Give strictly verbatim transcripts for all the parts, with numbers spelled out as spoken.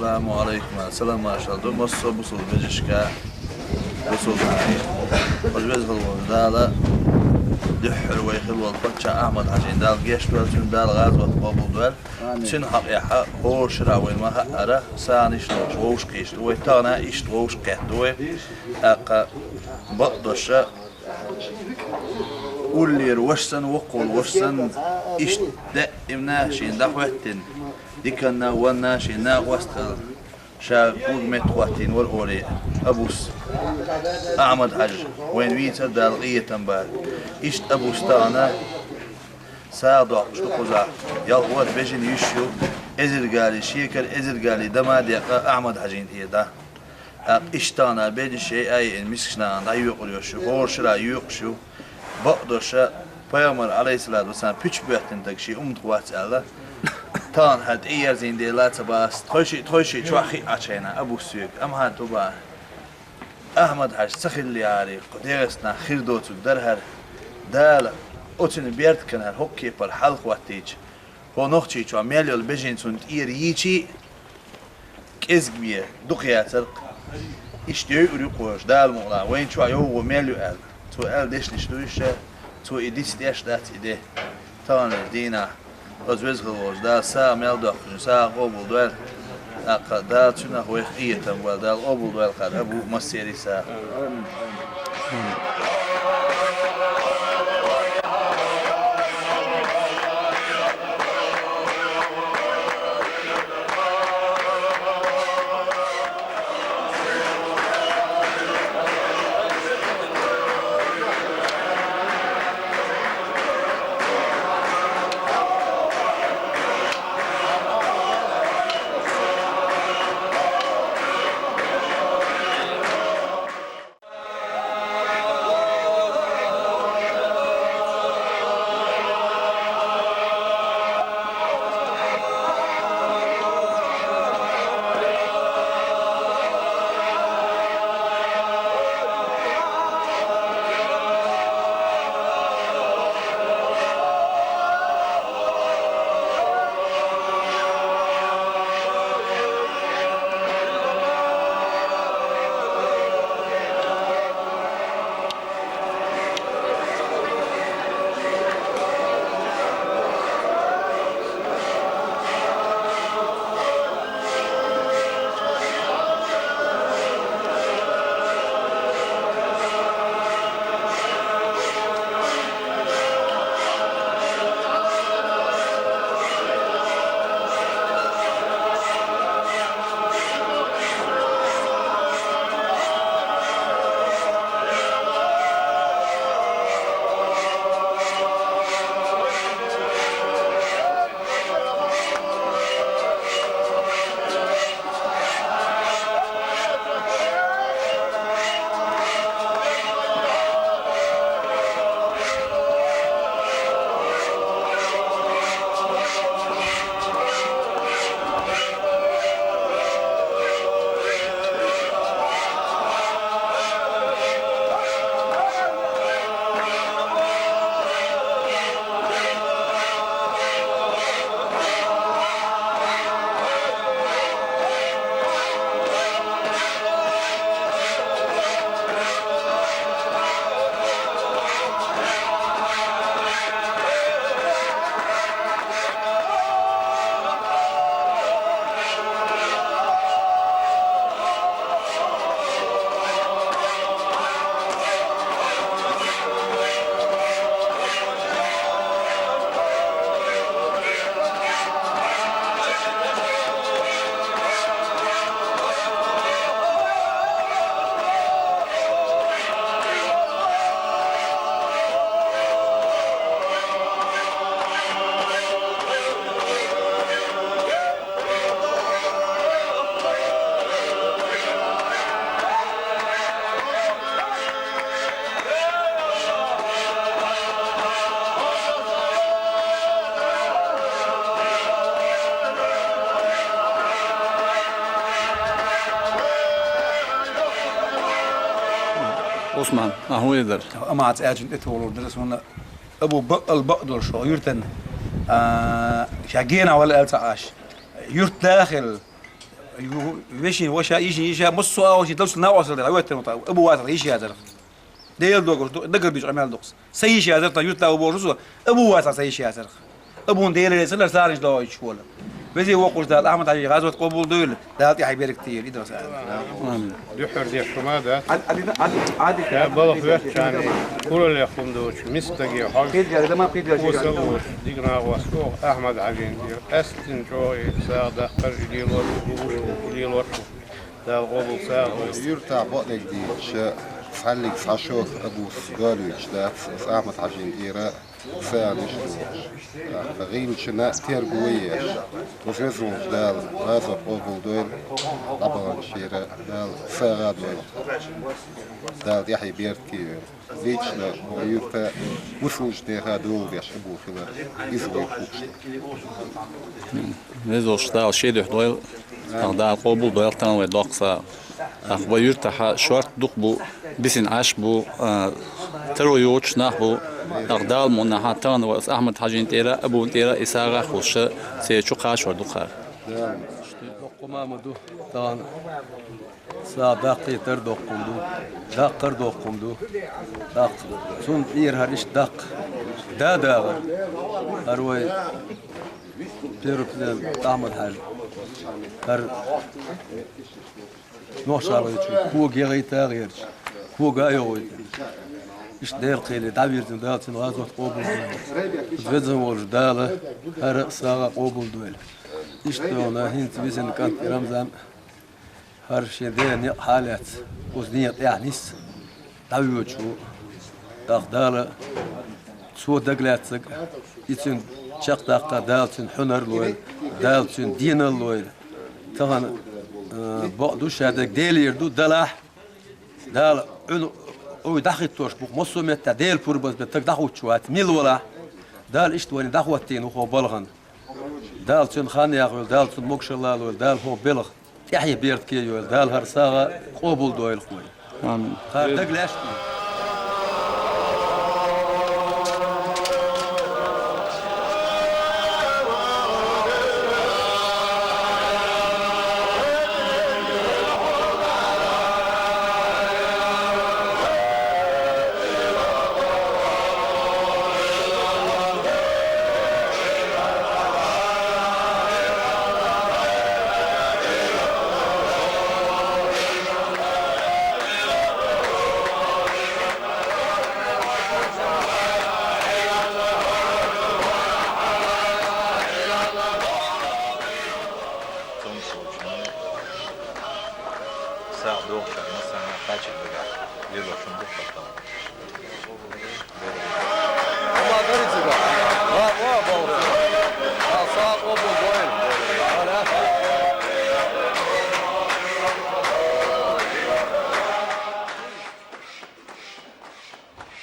Ассаламу Ӏалайкум, салам-маршалла ду массо а бусалба вежарашка, бусалба нахага. Хьажа, веза хила волча Дала, дуьххьара вай хила волу паччахь Ахьмад-Хьаьжин Дала гечдойла, цуьнан Дала гӀазот къобалдойла. Амин. Цуьнан хьокъехь хӀора шарахь вайна ма хаьара, сагӀина иштта волуш вовшах кхетта ду вай, тахана иштта вовшах кхетта ду вай. ТӀаккха бакъдолуш, уллера ваша санна, воккхалла ваша санна, иштта даимна шена дӀахӀоьттина, диканна, вонна шен накъост хилла, ша кога меттахӀоттийна вара олий Абус. Ахьмад-Хьаьжа, вайна вийцар Дала къинхетам бара. Иштта Абус тахана сагӀа доккхуш ду кхузахь, ялх-ворхӀ бежана йиш ю, эзаргали, шекара эзаргали дама а декъна Ахьмад-Хьаьжина тӀера дӀа. ТӀаккха иштта тахана бежанаш шайъа а йиъна, мискачу нахана дӀайоькъур йолуш ю, хӀора шарахь йоькъуш ю. Бакъдолуш, пайхамар, Ӏалайхиссалату вассалам, пуьчаш боьттина стаг шен уммат вац аьлла, тахана хьан тӀеерзийна дела а ца боху ас, тхойшиъ, тхойшиъ чохь хиъ Ӏачхьайна Абус соьга, амма хьан ду бан. Ахьмад-Хьаьжа ца хиллехьара, кху ДегӀастанахь хир доцург дара хӀара. Дала оцунна беркат хӀара хӀокху кепара хьалахӀоттийча, хӀо Нохчийчохь мел йолу бежана цунна тӀера йийчий, кӀезиг бен дукха яцара-кх. Иштта йойур ю кхузахь, Дала мукъалахь, вайна чохь йовхо мел ю аьлла. Цо аьлла дешнаш ду уьш, цо и диц деш дац и де. Таханлерчу дийнахь, хьажа, веза хила волча Дала сагӀа мел доккхучунна сагӀа къобалдойла, тӀаккха Дала цуьнах вайх къинхетам бойла, Дала къобалдойла хӀара Абу массеран а сагӀа. Усман, ахьа хӀун дара? Амма цӀаьржина тӀе тохалур дара суна. Абу бакъал бакъдолуш хӀокху юьртан, а, ша генахь вала аьлла ца Ӏаш. Юьртда а хилла, Ю-, вешин ваша, йишин йиша, массо а ваши, дал ши накъостал дара, хьаветтар мута, абу ватал йиш язар. Дел догуш, ду-, дагар биш къамел дукс. Са йиш язар, та юрта абу божу со, абу ватал са йиш язар. Абун деле сала сариш доич вола. Вези вокуш дал, Ахмад Хажи гъазват къобул дуйла, дал тӀехьа берк тиер, идрас. Амин. Духар деш шума да. Ад-, ад-, ад-, ад-, Я балах вертчани, курале хумдуч, мистаги хож. Пидгар, дама пидгар. Усалуш, дигна васко, Ахмад Хажин дир. Эстин чои, сагъ дахкар илилор, гугуш илилор. Дал къобул сагъ. Юрта бодлег дича, саллик сашох абус галуч дац, Ахмад Хажин дира. Сагъа диш дугӀуш. Гъимчина тергу ваеш. Вазвезулж Дала, ваза къобул дойла, къабалан шира Дала, сагъа дойла. Дала тӀехье берд кийойла. Вечно юрта вусулж деха дулдеш абу хилар. Из вай кукшна. Везулж Дала шедух дойла. Ах Дала къобул дойла тан вай доккса. Ах вай юртаха шорт дукх бу, бисин Ӏаш бу, а, таро йоч нах бу. Ах Дала мунна ха тан вай Ахмад Хажин тӀера, абун тӀера исагъа хулша, се чу кхаш вар дукха. Доккха мама ду, тан. Са даккхи тар доккхум ду. Даккхар доккхум ду. Даккх. Цун ир хариш даккх. Да дагъар. Арвай. Первый президент Ахмад Хажи. Хар нохчалгӀачу кога ягӀайта гӀерташ, кога а йогӀойта. Иштта Дела кхеле дӀавирзина Дала цун гӀазот къобал дойла. Везан волча Дала хӀара сагӀа къобал дойла. Иштта дона хӀинца везан кӀант Рамзан хӀара шен ден некъ хьалаьца, укхаза некъа тӀехьа нис, дӀавоьдуш ву. ТӀаккха Дала цо дагалаьццаг, и цуьнан чекхдаккха Дала цуьнан хьунар лойла, Дала цуьнан денал лойла. Тахана, а, бакъ ду ша дерг Делера ду, далахь, Дала Ӏуьн-, Ӏуй дӀахӀиттош бу-кх, массо а метта Дела пурбаз бе таг дӀахӀутташ вац, мила валахь. Дала иштта вайна дӀахӀоттийна ву хӀо балгӀан. Дала цуьнан хан яхйойла, Дала цунна могашалла лойла, Дала хӀо белгӀа тӀаьхье берд кхе йойла, Дала хӀара сагӀа къобал дойла хой. Амин. Хара дагалаьш.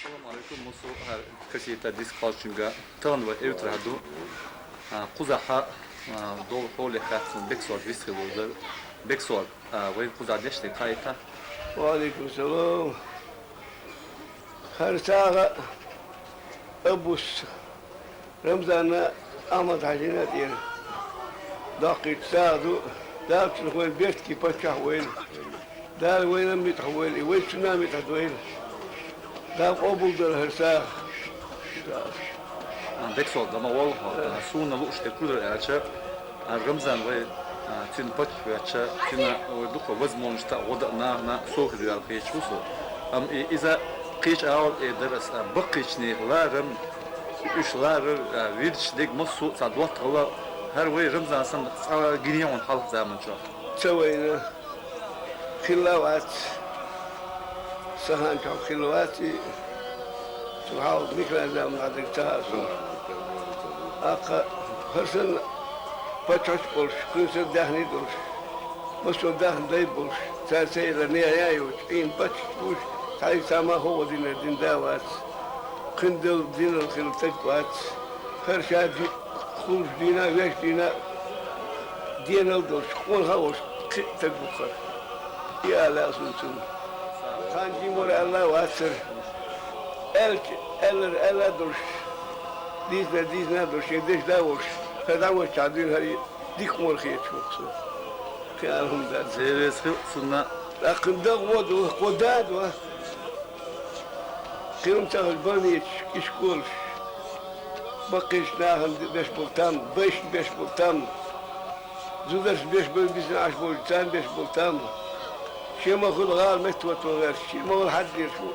Салам алейкум, мусу хӀар касета диск халчунга тан ва эвтра ду. А, кхузахьа, а, дол хьоле хатсун Бексол висхилу дар. Бексол, а, вай кхуза дешли кайта. Ва алейкум салам. ХӀара сагӀа абус Рамзана Ахмад Хьажина тӀера. Доккхийча сагӀа ду, Дала цунах вай бертки паччахь войла. Дала вайна митӀахь войла, и вай цунна митӀахь дойла. Дала къобал дойла хӀара сагӀа. А, Бексол, дама вол, а, суна луш де кудар аьлча, а, Рамзан вай, а, цуьнан паччахь ваьчча, цуьнан вай дукха возможность а, гӀо дан нахана сохир ял кхеча хӀусу. Ам и, иза кхеча агӀор э дарас, а, баккхийча нех ларам, уьш ларар, а, вирдаш дег массо а цхьа доттагӀала, хӀара вай Рамзан санна цкъа гине хьуна хьалха заман чохь. Ца вайна. Хилла вац. Сахан чохь хилла вац и. Цу хьал Николай заман дӀадерг ца хаьа суна. Аккха хӀара санна паччахьаш болуш, кхуьнан санна даьхний долуш, массо а даьхни дай болуш, цара ца элира нехан а йоцуш, Ӏийна паччахьаш бууш, цхьаьнга цхьа ма хӀокхо динар дина да а вац. Кхуьнан дал динал хилла стаг вац. ХӀара ша ди-, кхуллуш дийна а, веш дийна а, денал а долуш, къонах а волуш, кхин а стаг ву хӀара. И ала лаьа суна цунна. Хан жимора аьлла а вацара. Аьлча, аьллар аьлла а долуш, дийцинар дийцина а долуш, шен деш да а волуш, хӀара дӀавоьдучохь дуьйна хӀара дика хӀума хеташ ву-кх со. Алхьамдулиллахь. Церес хил сунна. Акхын дагъ воду, кхо дадо. Кхин цахаш больницаш, ишколаш. Баккхийча нахана беш болу там, байшна беш болу там. Зударшна беш болу, бисина Ӏаш болчу царна беш болу там. Шен ма хуьлу гӀала меттавато гӀерташ, шен ма хуьлу хьаьддеш ву.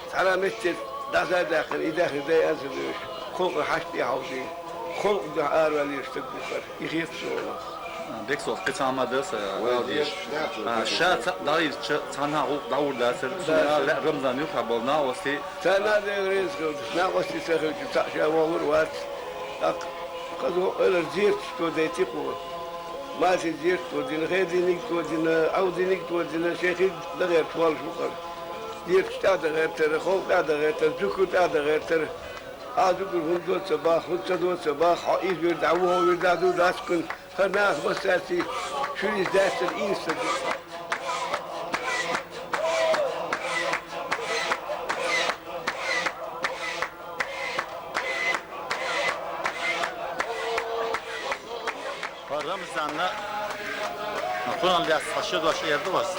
Цхьана метте дӀаса а даьккхина, и даьхни дай а ца деваш, халкъан хьашт тӀе хьовзийна, халкъан дуьхьа араваьлла стаг ву хӀара. И хета суна. Бексов, кхин цхьа хӀума дара сан, вай вала дезаш. Дезаш. А, ша цхьаъ дӀахӀиттича, цхьанхьа гӀуллакх дӀагӀур дацара. Цунна Рамзан юха болу накъостий. Царна а Дела реза хилча, накъостий ца хилча, цхьаъ ша вогӀур вац. ТӀаккха хаза воккха элар зерат тодайтира кхо. Масин зерат тодина, хединиг тодина, Ӏовдиниг тодина, шайн хиг дагӀерта воллуш ву хӀара. Зерат тӀе а дагӀертара, хов тӀе а дагӀертара, зуькар тӀе а дагӀертара. Ахьа зуькар хӀунда до ца боху, хӀунда ца до ца боху, хьо иза вирд ахьа, ву хьо вирд ахьа ду дац кхуьнан. ХӀара нах массаьрций чуьра иза даьстар ийна стаг. ХӀара Рамзанна, кхунал лаьцна цхьа ши дош эр ду ас.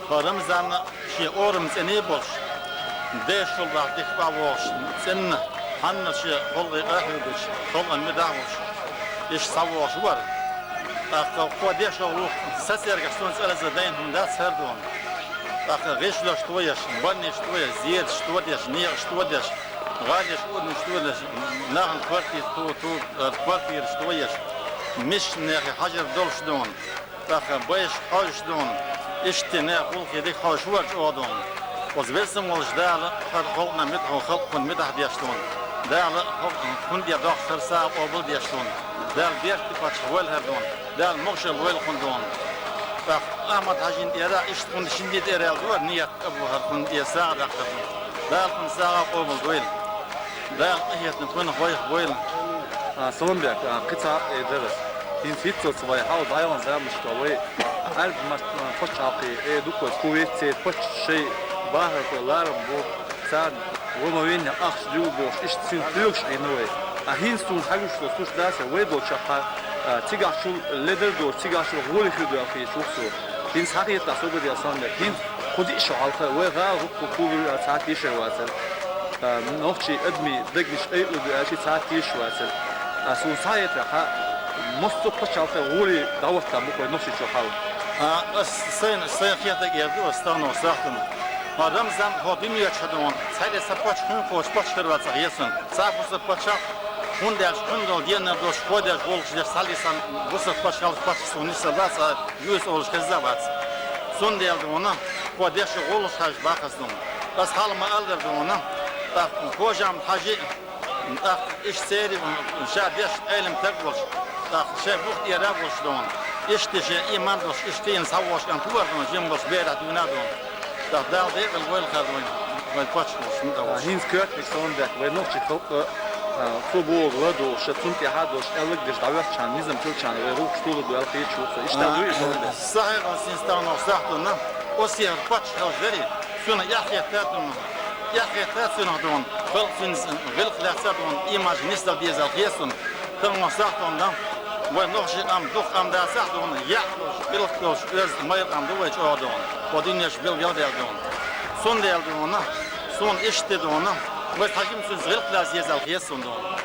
ХӀара Рамзанна шен орам цӀена а болуш, дешал бахьа дика къа а вогӀуш, цӀена хьанна шен халкъе къахьоьгуш, халкъана муьтӀахь а волуш, иштта схьавогӀуш вара. ТӀаккха кхо дешал ву, сацаьргахь суна цӀарза дайна хӀума дац хӀара дуьйна. ТӀаккха гӀишлош тоеш, банниш тоеш, зераташ тодеш, некъаш тодеш, гӀалеш, урамаш тодеш, нахана квартира ту, ту, квартираш тоеш, мискачу нехан хьажар долуш дуьйна. ТӀаккха байшка хьожуш дуьйна, иштта нехан гӀуллакхе дика хьожуш вара чӀогӀа дуьйна. Оцу веза волчу Дала хӀара халкъана муьтӀахь, халкъана муьтӀахь деш дуьйна. Дала хӀокхунна тӀе доккху хӀара сагӀа къобал деш дуьйна. Дала беркате паччахь войла хӀара дуьйна. Дала могушалла войла кхунна дуьйна. ТӀаккха Ахьмад-Хьаьжин тӀера иштта кхунна шинне тӀера аьлла дора, ният а бу хӀара кхунна тӀе сагӀа даккхар дуьйна. Дала кхунна сагӀа къобал дойла. Дала къинхетам кхунах вайх бойла. А, Саламбек, а, кхин цхьа а э дара. ХӀинца хӀинццалц вай хьал дӀаяхана заманашкахь вай Ӏаьрбийн мас-, а, пачхьалкхе э дукха Кувейт церан паччахьаш шайн бахархой ларам бо, царна вамавенне ахча дилла бохуш, иштта цуьнан тоьгаш Ӏийна вай. А хӀинца суна хьагуш долу, слушай, даса, вай долчохь, а, цигахь чул ледар а доцуш, цигахь чул гӀоле хир ду аьлла хеташ ву-кх со. ХӀинца хьан хетарехь, Саламбек, хӀинца кху диъ шо хьалха вай гӀала хӀутту кхувр а цхьа а тешар вацара. А, нохчийн адамийн дегнаш айъур ду аьлча цхьа а тешаш вацара. А, суна схьахетарехь, массо а пачхьалкхе гӀоле дӀахӀоттам бу-кх вай Нохчийчохь хьал. А, ас сайна, сайна хетарг эр ду ас тахана сахьтана. Хьо Рамзан, хьо дуьнен чу дуьйна, цхьаьлле сан паччахь хӀун кхочу паччахь хир вац хьан хетарехь. Цхьа а бусалба паччахь, хӀунда аьлча хӀун долу денна долуш кхо деш гӀуллакхаш деш, цхьаьлле сан бусалба пачхьалкх паччахь суна нисдала дац, а, юьйса олуш хезна а вац. Цундела дуьйна, кхо деш гӀуллакхаш хьажа боху ас дуьйна. Ас хьалха ма-аллара дуьйна, тӀаккха Кожамт-Хьаьжи, тӀаккха иштта церан ша деш Ӏелам стаг волуш, тӀаккха шайн бух тӀера а волуш дуьйна. Иштта шен ийман долуш, иштта йина схьавогӀуш кӀант вара дуьйна, жима болуш берахь дуьйна а дуьйна. ТӀаккха Дала декъала войла хӀара вайн, вайн паччахьаш муьтӀахь волуш. А, хӀинца коьртаниг Саламбек, вай нохчийн халкъ, а, цо бохург ладугӀуш, цунна тӀаьхьа долуш, аьлларг деш дӀавоьлхучарна, низам хиллачарна вай гӀуллакхаш тухур ду аьлла хеташ ву-кх со. Иштта дуй, Саламбек? Сахьихь, ас хӀинца тахана сахьтана, оцу паччахьалла дарий, цунах эхь хетта а дуьйна, эхь хетта а цунах дуьйна, халкъ цуьнца гӀиллакх лаьцна а дуьйна, ийманаш нисдала деза аьлла хета суна. Тахана сахьтана вай нохчийн къам дукха къам дацахь а дуьйна, яа долуш, гӀиллакх долуш, оьзда, майра къам ду вай чӀогӀа дуьйна, кху дуьнен чу билгал а даьлла дуьйна. Цундела дуьйна, суна иштта дуьйна, вай цхьа жимма цуьнца гӀиллакх лаьцна деза аьлла хета суна дуьйна.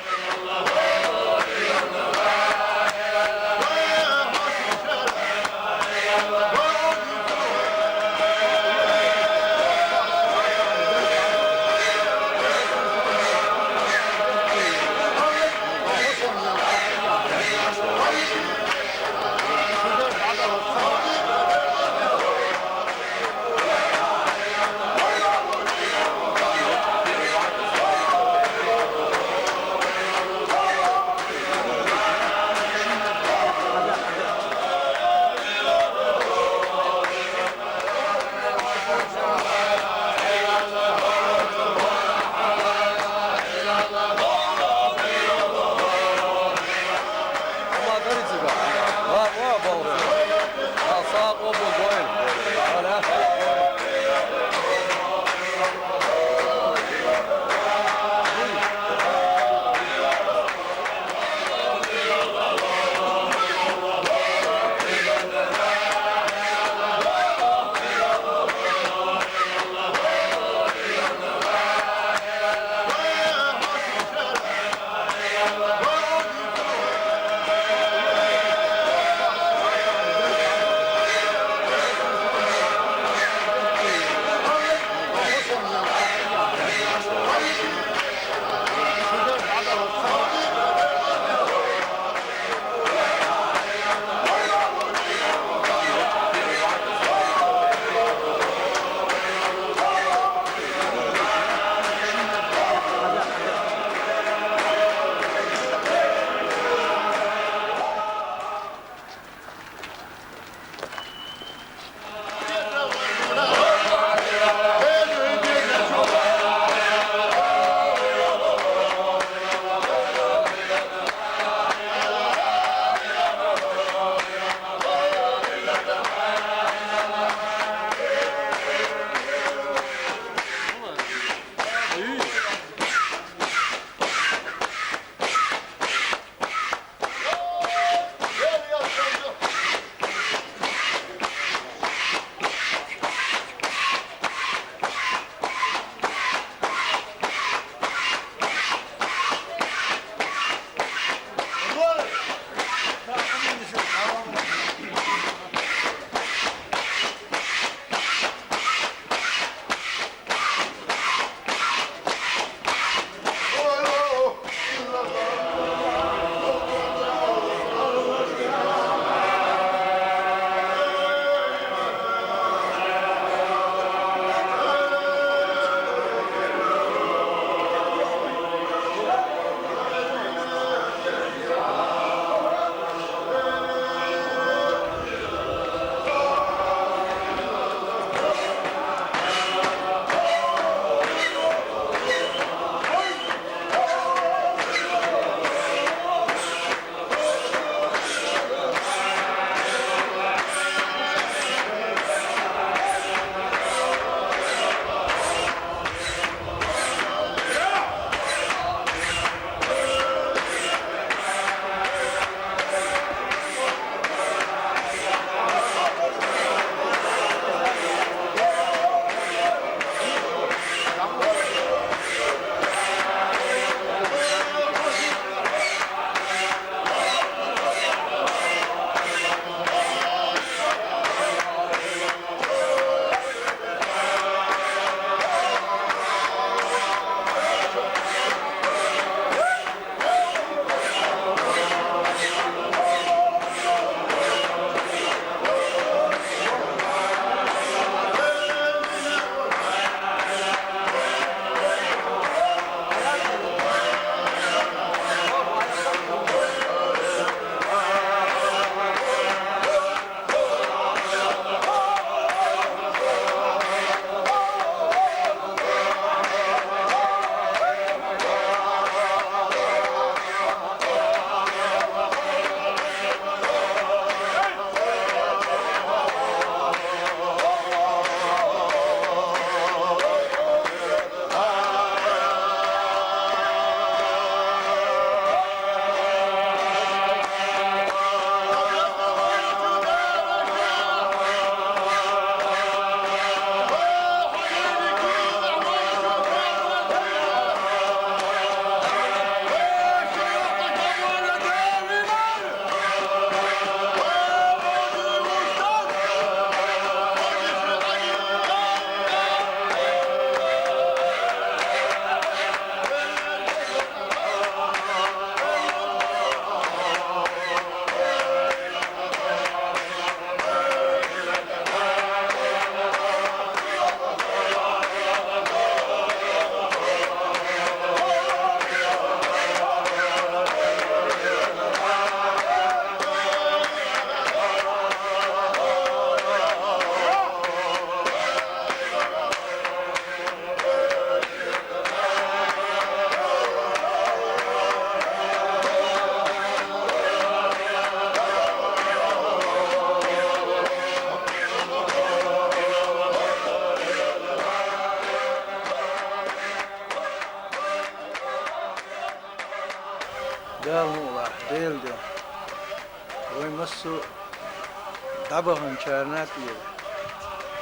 дӀабаханчарна тӀера.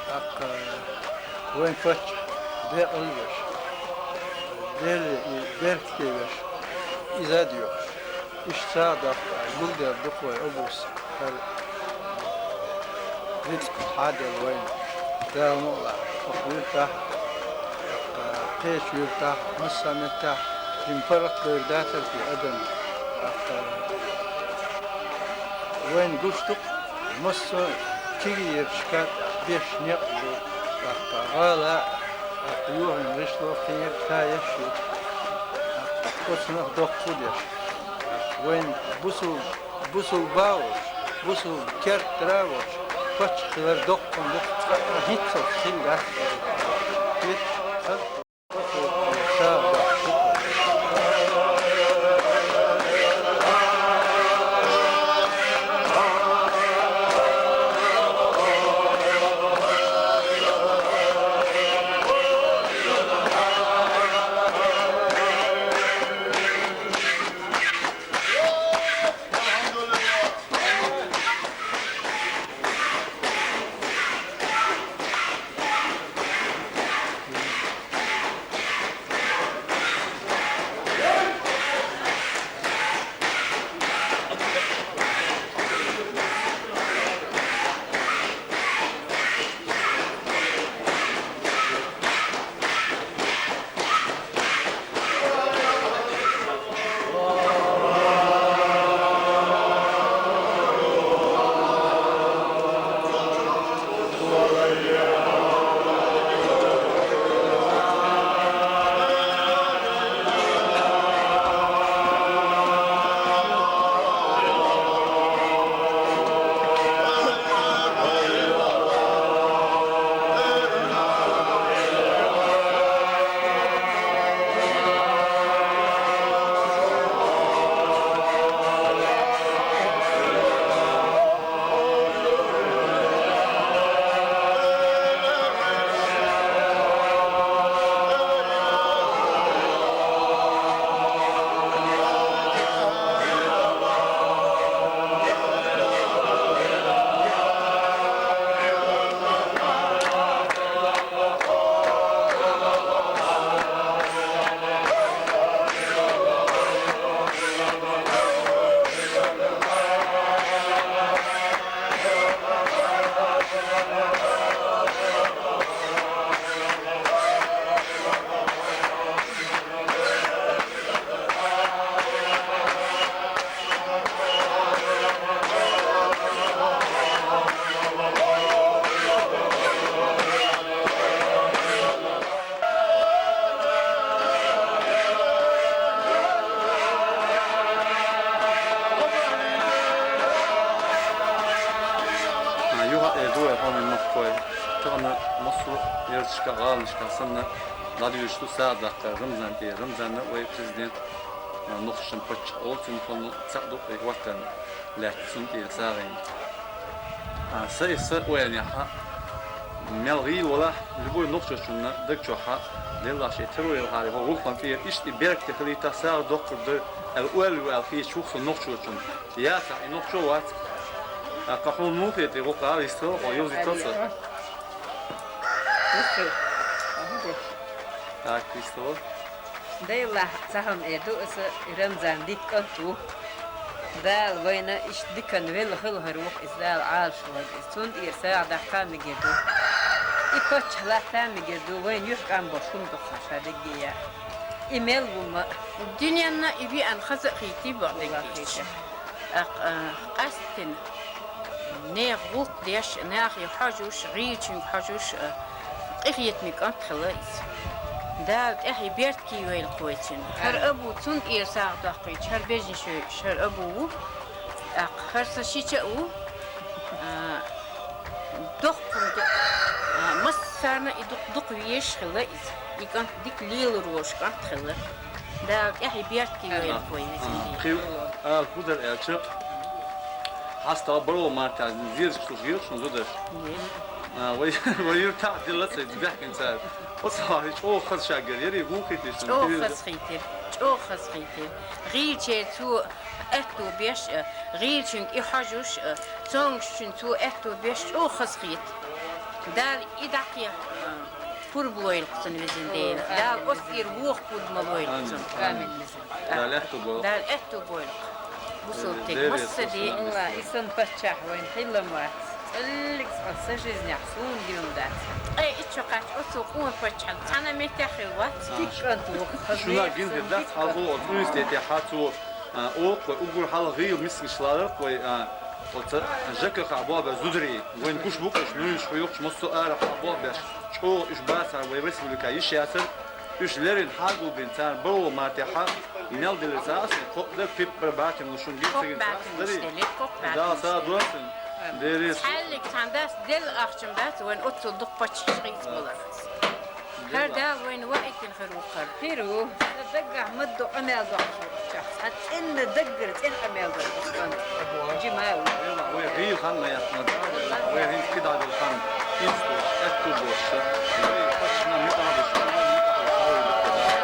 ТӀаккха вайн паччахь декъал веш, Дела и беркате веш, иза а доьхуш. Иштта сагӀа даккха гулдер дукха вай обус, хӀара рицкъ хьадел вайна. Дала мукъалахь, оха вуьртахь, кхечу юьртахь, массанхьа меттехь, шен паргӀат бевр дацара те адам. Вайна гуш ду-кх, массо а кегийрачу кад беш некъ ду, тӀаккха гӀала а, тӀаккха юхьанан гӀишло кхин а еш ю, тӀаккха оцунах доккха хӀу деш. Вайн бусул, бусул бавурш, бусул керттара а волуш, паччахь хилар доккха ду, цкъа а хӀинццалц хилла дац. А, юха а эр ду вай хӀуманийн махкой. Тахана массо а ярташкахь, гӀаланашкахь санна, дӀадуьйцуш ду сагӀа даккха Рамзан тӀера. Рамзан вай президент, а, нохчашна паччахь олу, цуьнан хӀума цхьаъ ду вай хӀоттарна лаьтташ цунна тӀера сагӀина. А, са и са ойланехь, мел гӀийла валахь, любой нохчочунна даг чохь, деллахь шен таро елхьара, хӀокху гӀуллакхна тӀера иштта и беркате хилийтахь, сагӀа доккхур дара аьлла, ойла ю аьлла хеташ ву-кх со нохчочунна. Яцахь, и нохчо вац. ТӀаккха хьуна муха хета и гӀуллакх, йистхила хьо, йовзийтал сан. Так, йистхила. Деллахь, цхьа хӀума эр ду аса, и Рамзан дика кӀант ву. Дала вайна иштта диканна велла хила хир ву-кх иза, Дала Ӏалашвойла иза. Цунна тӀера сагӀа даккха а мегар ду. И паччахь латта а мегар ду, вайна юьхькӀам болуш хӀума ду-кх ша даггея. И мел ву ма. Дуьненна и веана хаза а хийтий боху даггея. ТӀаккха, а, къаьсттина. Нехан гӀуллакх деш, нахе хьожуш, гӀийлачуьнга хьожуш, а, къинхетаме кӀант хилла иза. Дала тӀаьхье беркате йойла кхойцина. ХӀара Абу цунна тӀера сагӀа доккхуьйтуш, хӀара бежнаш йойуш, хӀара Абу ву. ТӀаккха хӀара сан шича а ву. А, доккхун ду-, а, массарна и дукха, дукха везаш хилла иза. И кӀант дика лелар волуш кӀант хилла. Дала тӀаьхье беркате йойла кхой везан. Кхин ала хӀун дара аьлча, хьастагӀа баро мартаза зезаш луш гира шуна зударш. А, вай, вай юьртахь дилла ца иза баьхкина цара. Оцу хьалхе чӀогӀа хаза шаггара яра, и муха хийтира шуна? ЧӀогӀа хаза хийтира, чӀогӀа хаза хийтира. ГӀийлачеран цо Аьттув беш, э, гӀийлачуьнга и хьожуш, э, цомгашчун цо аьттув беш чӀогӀа хазахета. Дала и дӀакхехьа, э, пурба лойла-кх цунна, везан Дела. Дала оццу тӀера вокха пурба ма лойла-кх цунна. Амин. Дала аьттув бойла-кх. Дала аьттув бойла-кх. Бусалба стеган массадола. Аллахь, и санна паччахь вайна хилла ма вац. ЦӀаллиг цкъа са жизнехь суна гина дац. Ткъе итт шо кхаьчча оцу къона паччахьан цхьана меттехь хилла вац. Кхин кӀант ву. Шуна гина дац, хьалха оцу университетехь цо, а, оха вай уггар хьалха гӀийла мисканаш ларар-кх вай, а, оцу ЖКХ-хь болх беш зударий. Вайна гуш бу-кх уьш, нуьйш хьоькхуш, массо а арахьа болх беш. ЧӀогӀа уьш бацар вай республикехь йиш яцар. Уьш леррина хьагулбина, царна баро маттехь мел делира ца аса, кхоъ дар, пиппар, батинал шуна гира ца гина ца аса дарий. Дала сагӀа дойла царна. Дерриг. Цхьаьллиг цхьана дац, делла ахча ма бац, вайна оццул дукха паччахьаш хийцабалар. ХӀара Дала вайна ваийтина хир ву-кх хӀара. Хир ву. Сан даггахь ма ду къамел дохкучех. Цхьа цӀена даггара цӀена къамел дар-кх. Жима ву. Вай гӀийла хан ма яц, ма ду. Вай хӀинца кхидӀа долу хан. Иштта, аьтту боша. Вай паччахьна муьтӀахь а беш, вай муьтӀахь а беш.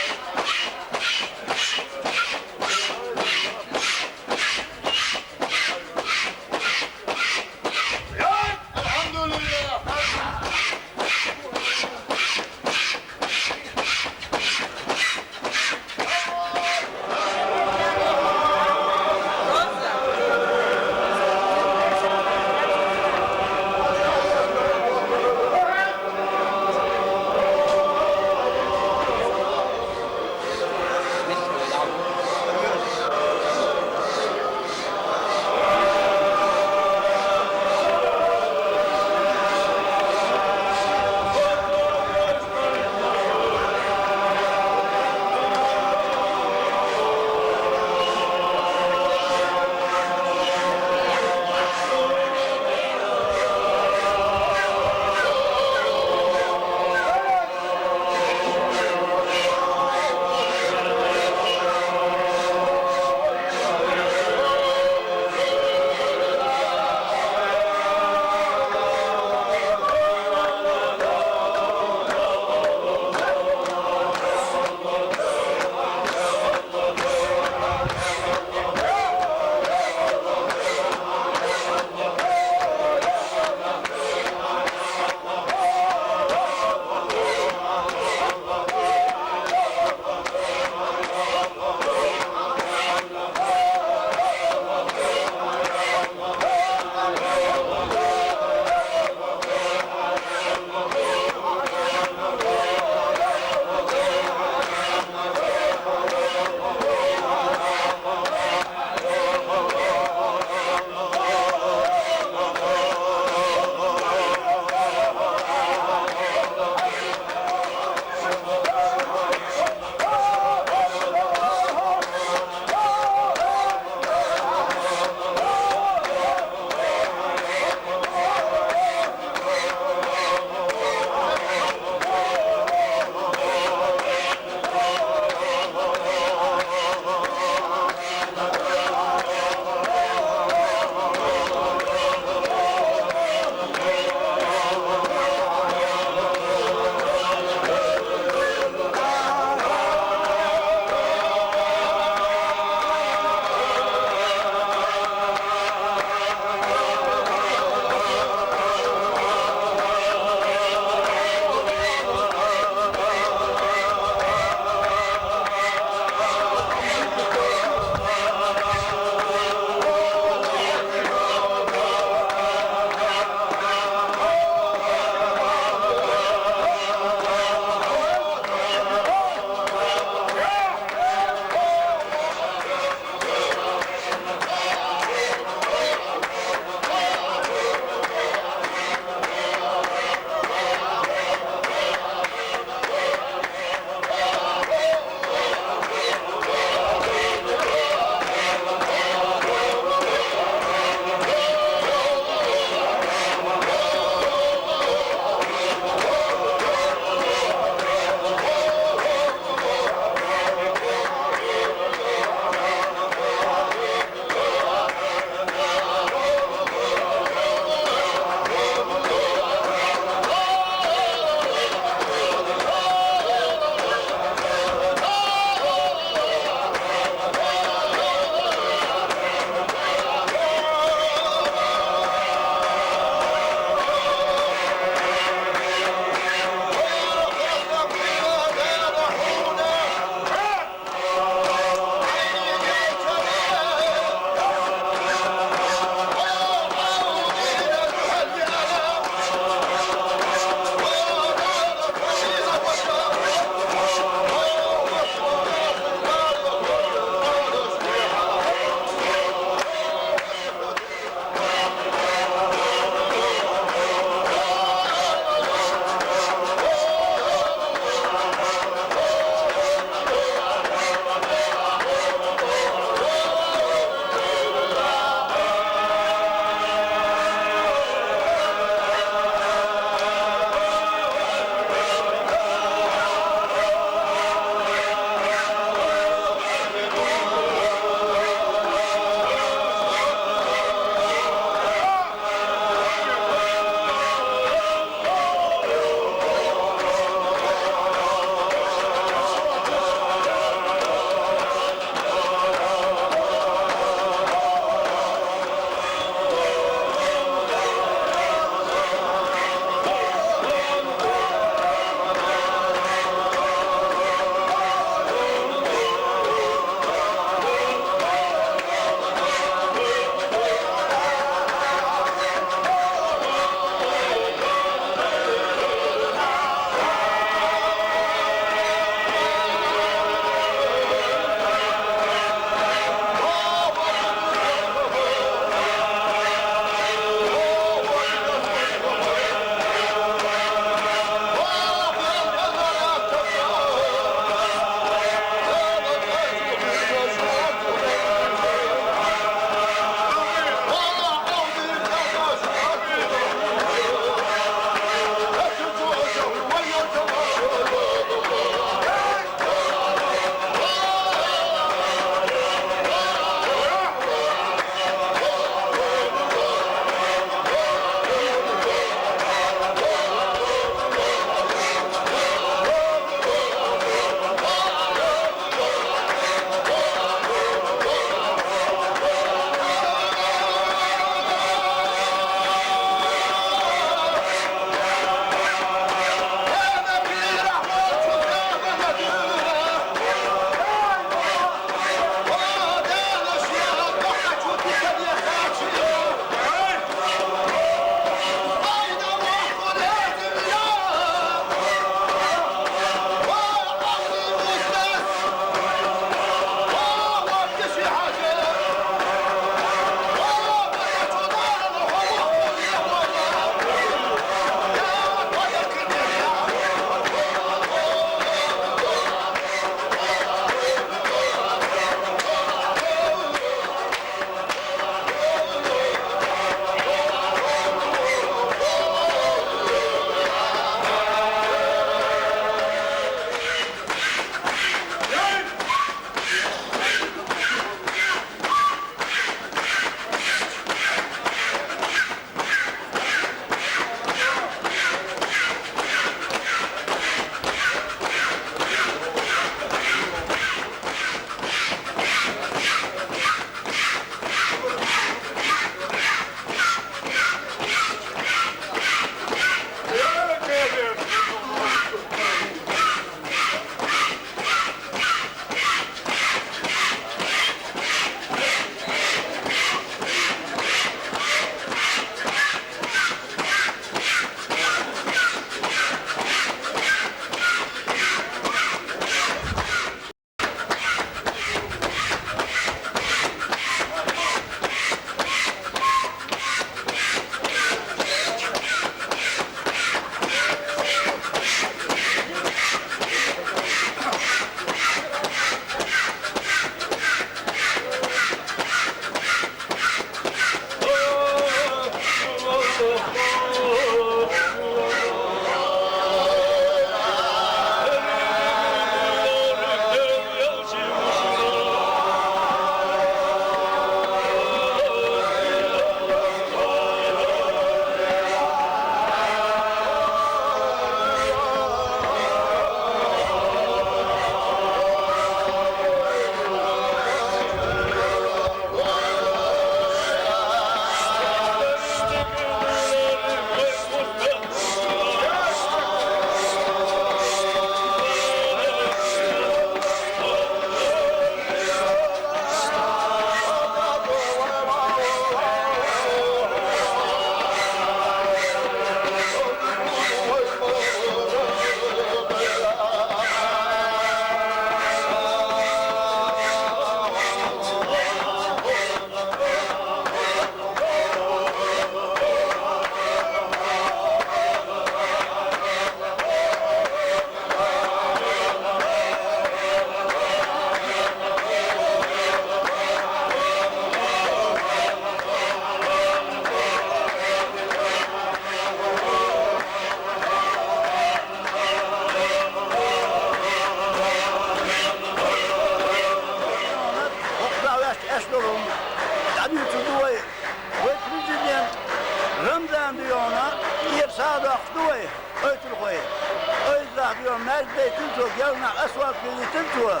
Ялна асфальт вилийтина цо,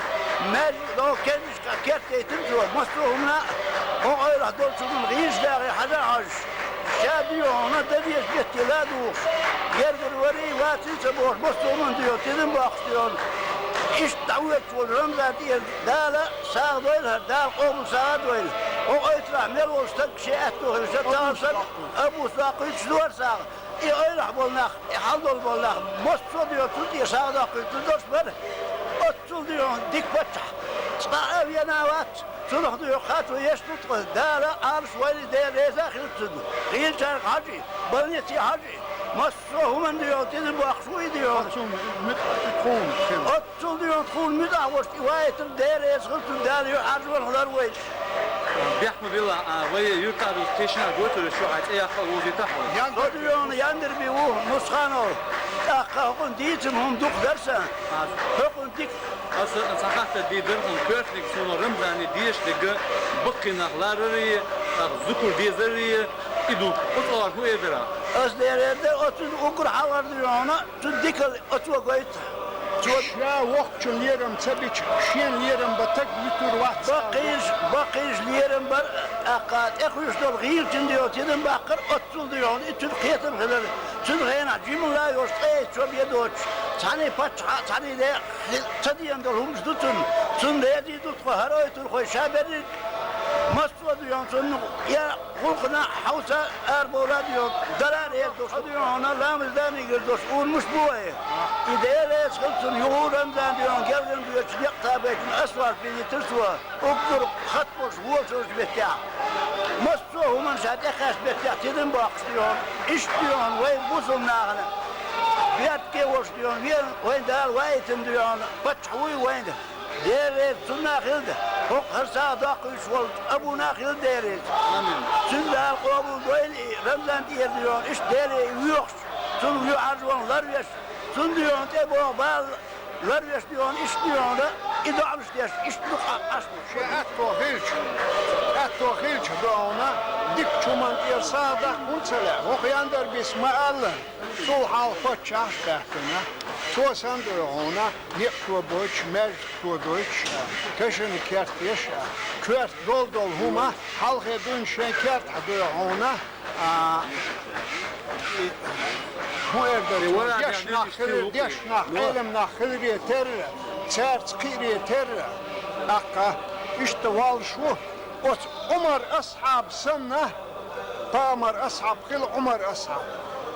маьждиг догӀу кемиш кертейтина цо, массо а хӀума, хӀокху эвлахь долчу хӀуманна гӀийша дагӀе хьажа а хьожуш, ша дуьйхьуна дан деза метте ла а духуш, гергара варий, ваций ца бохуш, массо а хӀуманна дуьйхьуна тидам боккхуш дуьйхьуна. Иштта дӀавоьдуш волу Рамзан тӀера Дала сагӀа дойла хӀара, Дала къобал сагӀа а дойла. ХӀокху эвлахь мел волу стаг шен аьтто хилча, цхьа стаг Абу Сакх кхуьйтуш дара сагӀа. И эвлахь болу нах, и хьал долу болу нах, массо а доьху цу тӀе сагӀа доккхуьйтуш долуш бара. Оццул дуьйхьуна дика паччахь цкъа а вена а вац, цунах дуьйхьу хатто еш ду тхо. Дала Ӏалаш войла, Дела реза а хила цунна. ГӀийлачаьрга хьажий, больнице хьажий, массо а хӀуманна дуьйхьуна тидам боккхуш ву и дуьйхьуна. Оццул дуьйхьуна тхуна муьтӀахь волуш и вайтар Дела реза хила цунна, Дала юьхьӀаьржо лар вайна. Бехк ма билла, а, вай юьртахь долчу кхечанхьа гойтур шу хьайн цӀе яккха а вовзийтахь вай. Со дуьйхьуна Яндерби ву, Нусханов. ТӀаккха хӀокхуьнан дийцина хӀума дукха дара сан. ХӀокхуьнан дика. Аса цхьа хаттар дийр дара хьуна, коьртаниг суна Рамзане дезаш дерг баккхий нах ларарий, тӀаккха зукар дезарий, и ду. Оцу агӀор хӀун эр дара? Аса дера эр дара, оцу уггар хьалхара дуьйхьуна. Цу дикал оцо гойту. Цо ша воккхачун лерам ца бича, шен лерам бан таг вуьтур вац. Баккхийш, баккхийш лерам бар, тӀаккха тӀекхуьйсуш долу гӀийлачун дуьхьа тидам баккхар, оццул дуьхьа и цуьнан кхетам хилар. Цуьнан хенахь жималла а йолуш, ткъе исс чо бен доцуш, цхьаьний паччахьа, цхьаьний де хи-, ца дена долу хӀумаш ду цунна. Цунна резий ду тхо, хӀара ойтурхой ша берриг. Массо а дуьхьа цунна я гӀуллакхана хьовса арабовла а доьху, дара а реза долуш. Хьо дуьйхьуна ламаз дан мегар долуш урамаш бу вай. И Дела реза хила цунна, юха Рамзан дуьйхьуна гергара боьдуш некъ табайтина асфальт биллийтира цо. Уггар хатта болуш волчу меттехь. Массо а хӀуманна ша тӀекхаьчча меттехь тидам боккхуш дуьйхьуна. Иштта дуьйхьуна вай бусулба нахана. Беркате а волуш дуьйхьуна, вен вайн Дала ваийтина дуьйхьуна. Паччахь вуй вайна. Дела реза цунна а хилда, хӀокху хӀара сагӀа доккхуьйтуш волчу Абуна а хилда Дела реза. Амин. Цуьнан Дала къобал дойла и Рамзан тӀера дуьйхьуна, иштта Деле и воьхуш, цунна вуьйр Ӏаржонах ларвеш, цунна дуьйхьуна тӀебогӀу бала ларвеш дуьйхьуна, иштта дуьйхьуна, и доӀанаш деш, иштта дукха Ӏаш ду. Шен аьтто хилча, аьтто хилча дуьйхьуна, дикачу хӀуманна тӀера сагӀа даккха хӀунда ца лаьа? ХӀокху Яндербис ма-аллара. Цул хьалха паччахьаш а хаьттина, цо санна дуьйхьуна, некъ тобойтуш, маьждиг тобойтуш, кешнашка керт еш, коьрта долу-долу хӀума, хьалхе дуьйна шайн кертахь дуьйхьуна, а, и, хӀун эр дара, дешнах хилар, дешнах, Ӏеламнах хиларе терра, цаьрца кхиаре терра, тӀаккха иштта воллуш ву. Оцу Ӏумар асхьаб санна, пайхамар асхьаб хила Ӏумар асхьаб.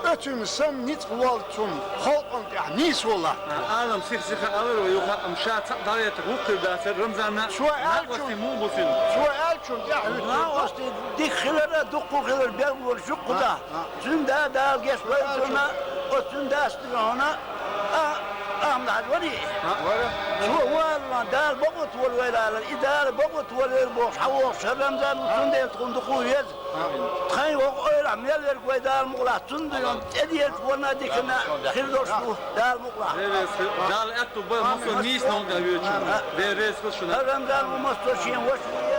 Оцунна санна ницкъ лоллу цунна халкъана тӀехь нийсо латто. Адам сих-сиха алар вай юха, амма ша цхьаъ дӀаветтах вукхуьр дацара Рамзанна. Цо аьллачун, накъостий муха бу цуьнан? Цо аьллачун тӀехь а хӀуьттура. Накъостий дика хилар а, дуккха хилар а билгалволуш ю кхузахь. Цуьнан да Дала гечдойла цунна, оцу цуьнан дас дуьйхьуна, а, Ахьмад-Хьаьжа варий? Вара. Цо валлалан Дала бакъо толавойла алар, и Дала бакъо толавойла бохуш, хьан вохуш хӀара Рамзан ву, цундела тхуна дукха веза. Тхайн вокху ойрахь мел верг вай Дала мукъалахь, цунна дуьйхьуна тӀедеца ванна диканна хир долуш ду, Дала мукъалахь. Дала аьтту бай, массо нийса ногӀа вечун. Дела реза хила шуна. ХӀара Рамзан ву массо шен ваша ву.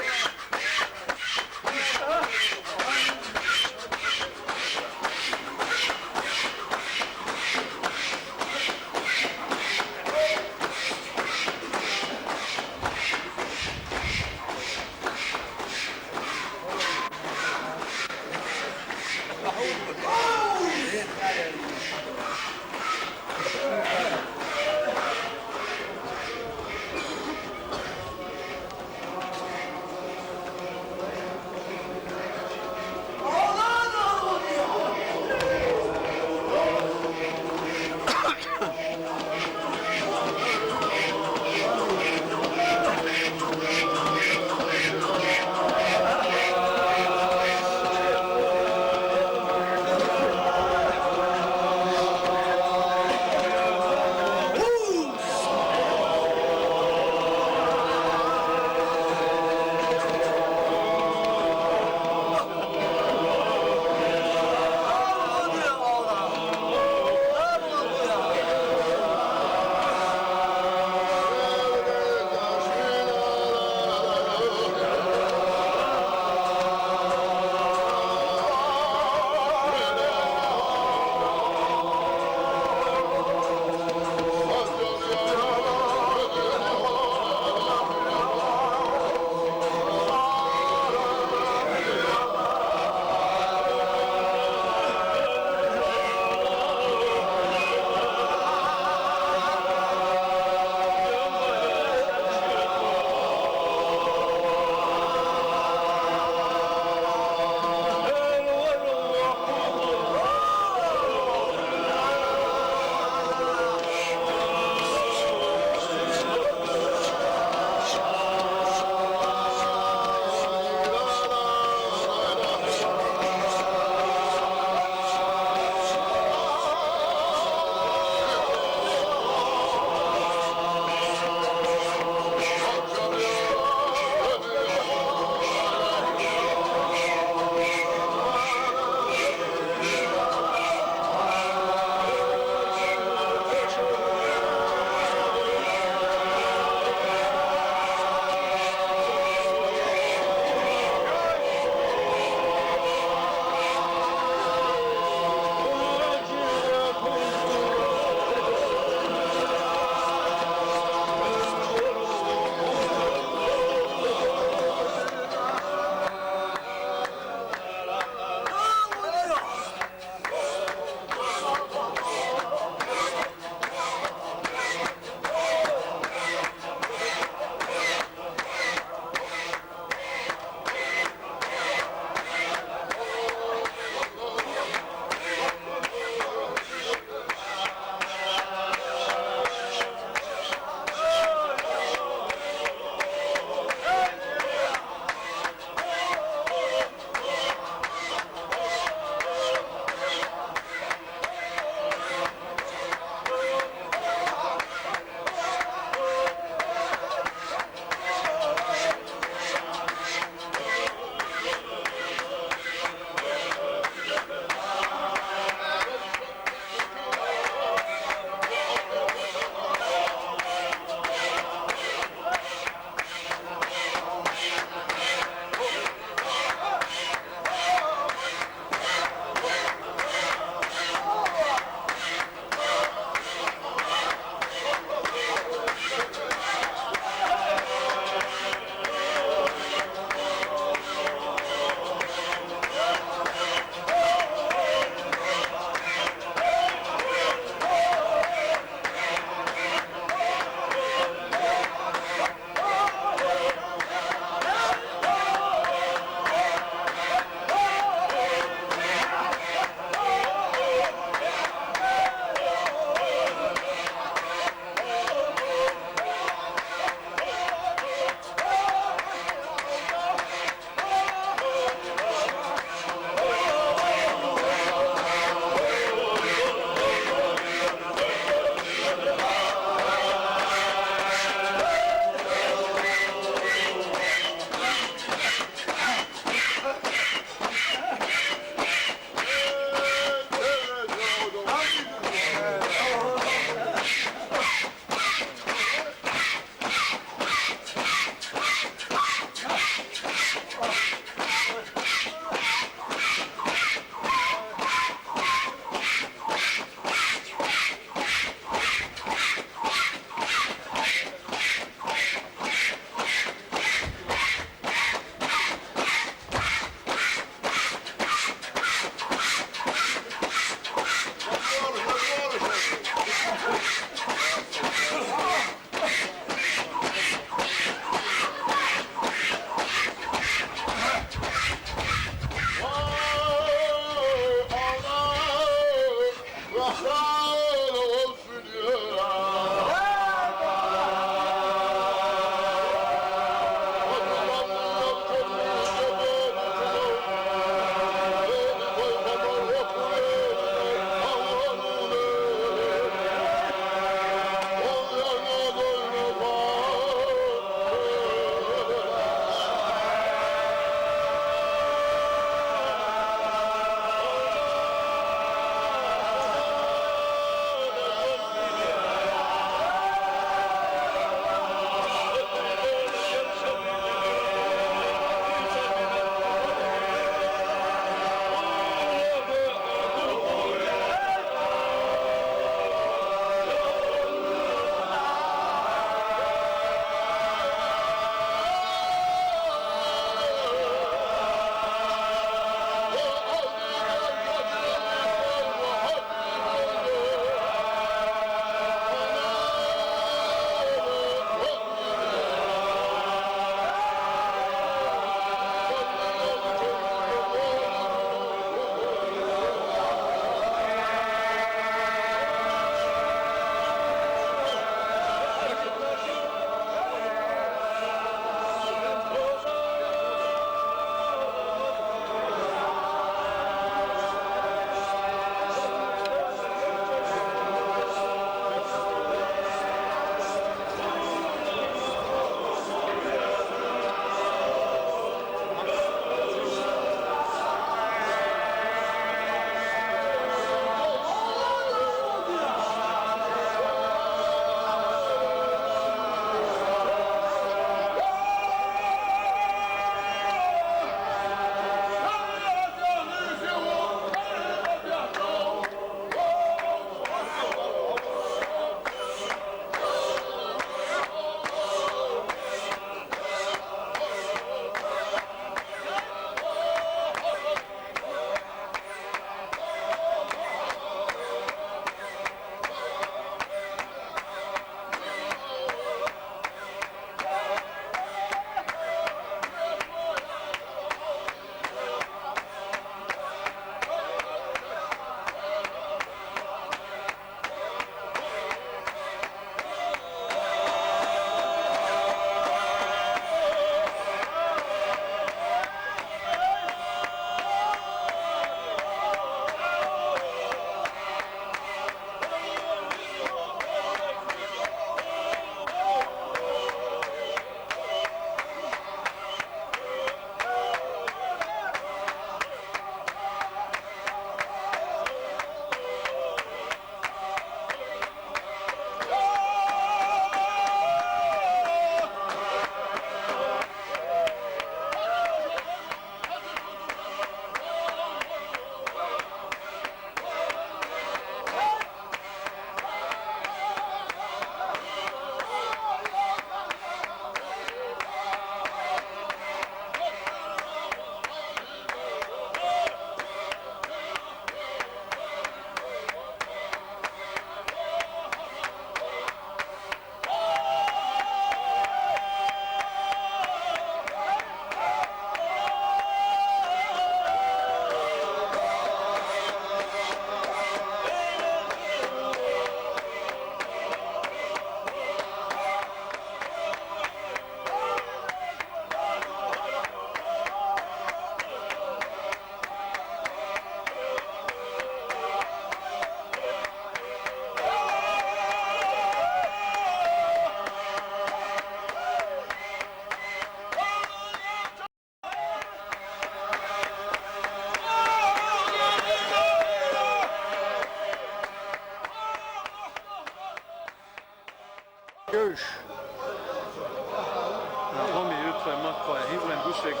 ХӀама юрт вай махкахой, хӀинца вайн гуш ерг,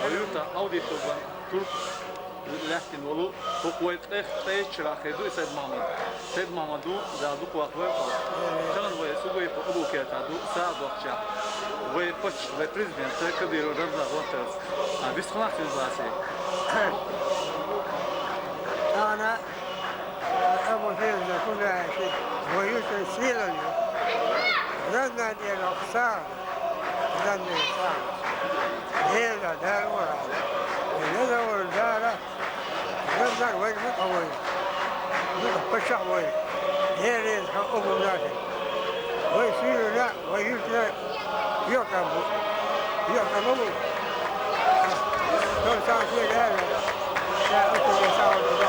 вай юрта Ӏовдитов ван турк лаьттина волу, хӀокху вай ткъех ткъе итт шарахь хир ду и Сайд-Мохьмад. Сайд-Мохьмад ву, Дала дукха ваккха вай кхалла. Тахана вай Сугаипов Абукерта ду, сагӀа доккхучехь. Вай паччахь, вай президент Кадыров Рамзан гӀоттарца. А, вистхилахь цуьнан лаций. Тахана Абу Фируза Кудаевич, вай юьртан сийлалла ю. Занна дера сагӀа. Занна дера сагӀа. Дела, Дала вара. Дела вара, Дала. Рамзан вай мукъа вай. Мукъа паччахь вай. Дела реза хьо обу нахе. Вай сийлалла, вай юьртана Йоккха бу. Йоккха бу. Тон сан шиъ гӀерра. Ша оцу весаудо.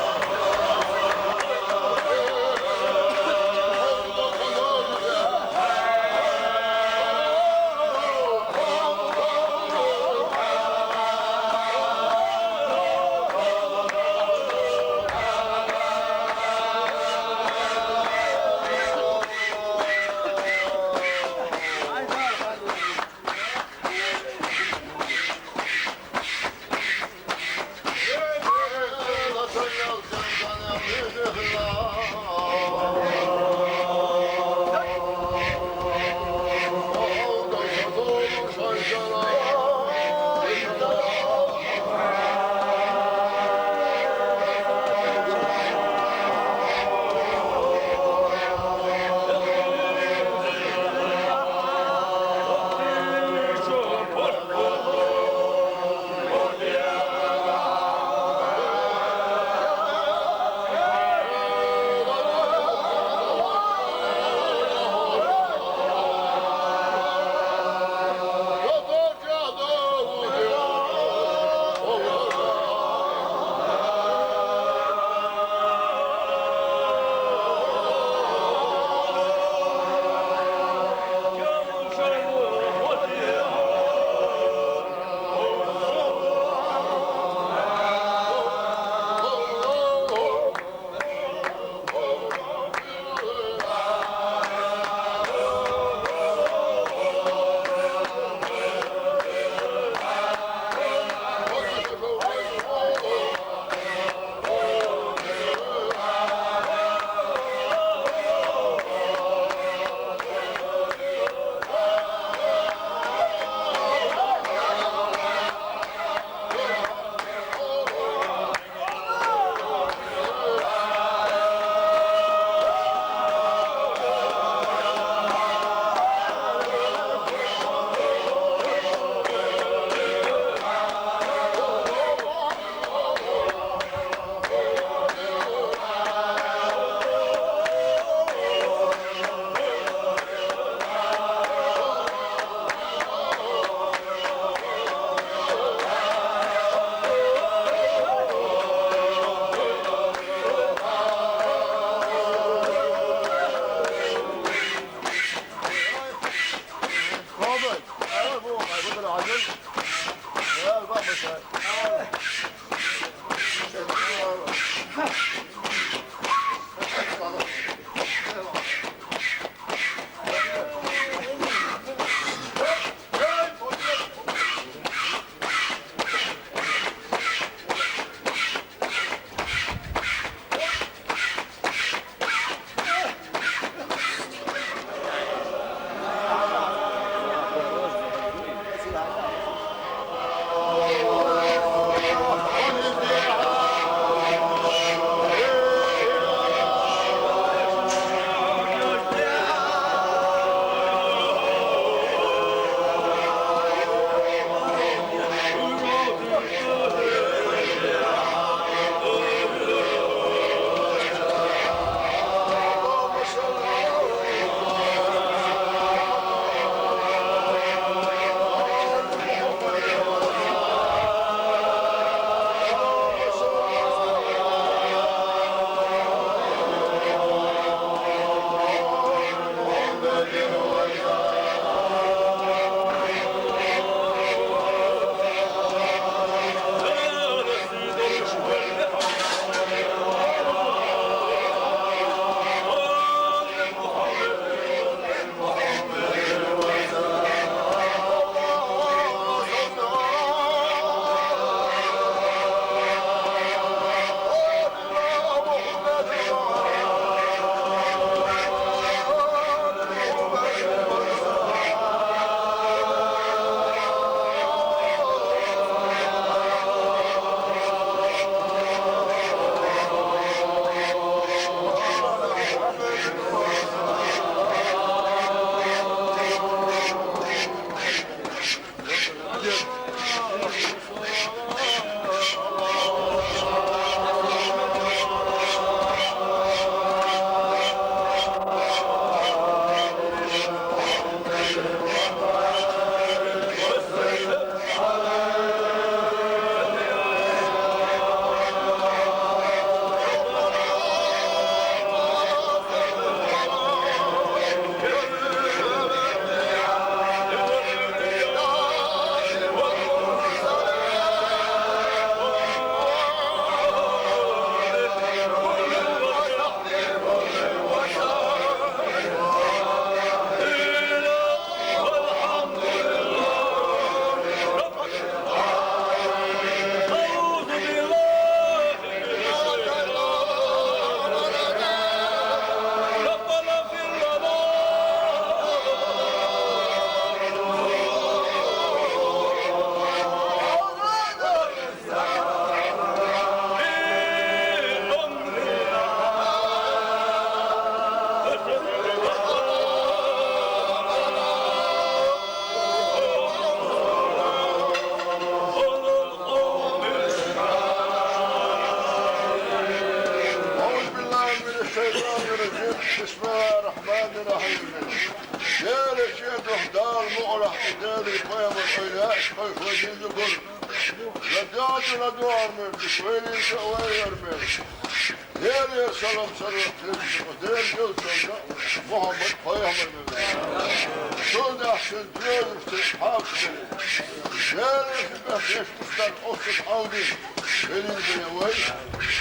Аллахь, Дела, пайхамар, ойла, шоай хозин зубур. ЛадугӀа, ладугӀа армер, вайлин ша вай армер. Дела салам сарра хилча, Дела йолчунна Мухьаммад пайхамар мегар. Шул дахьсан доьзуш те хьакъ бери. Дела ши бехъеш устар оццул Ӏалдин. Велин бене вай.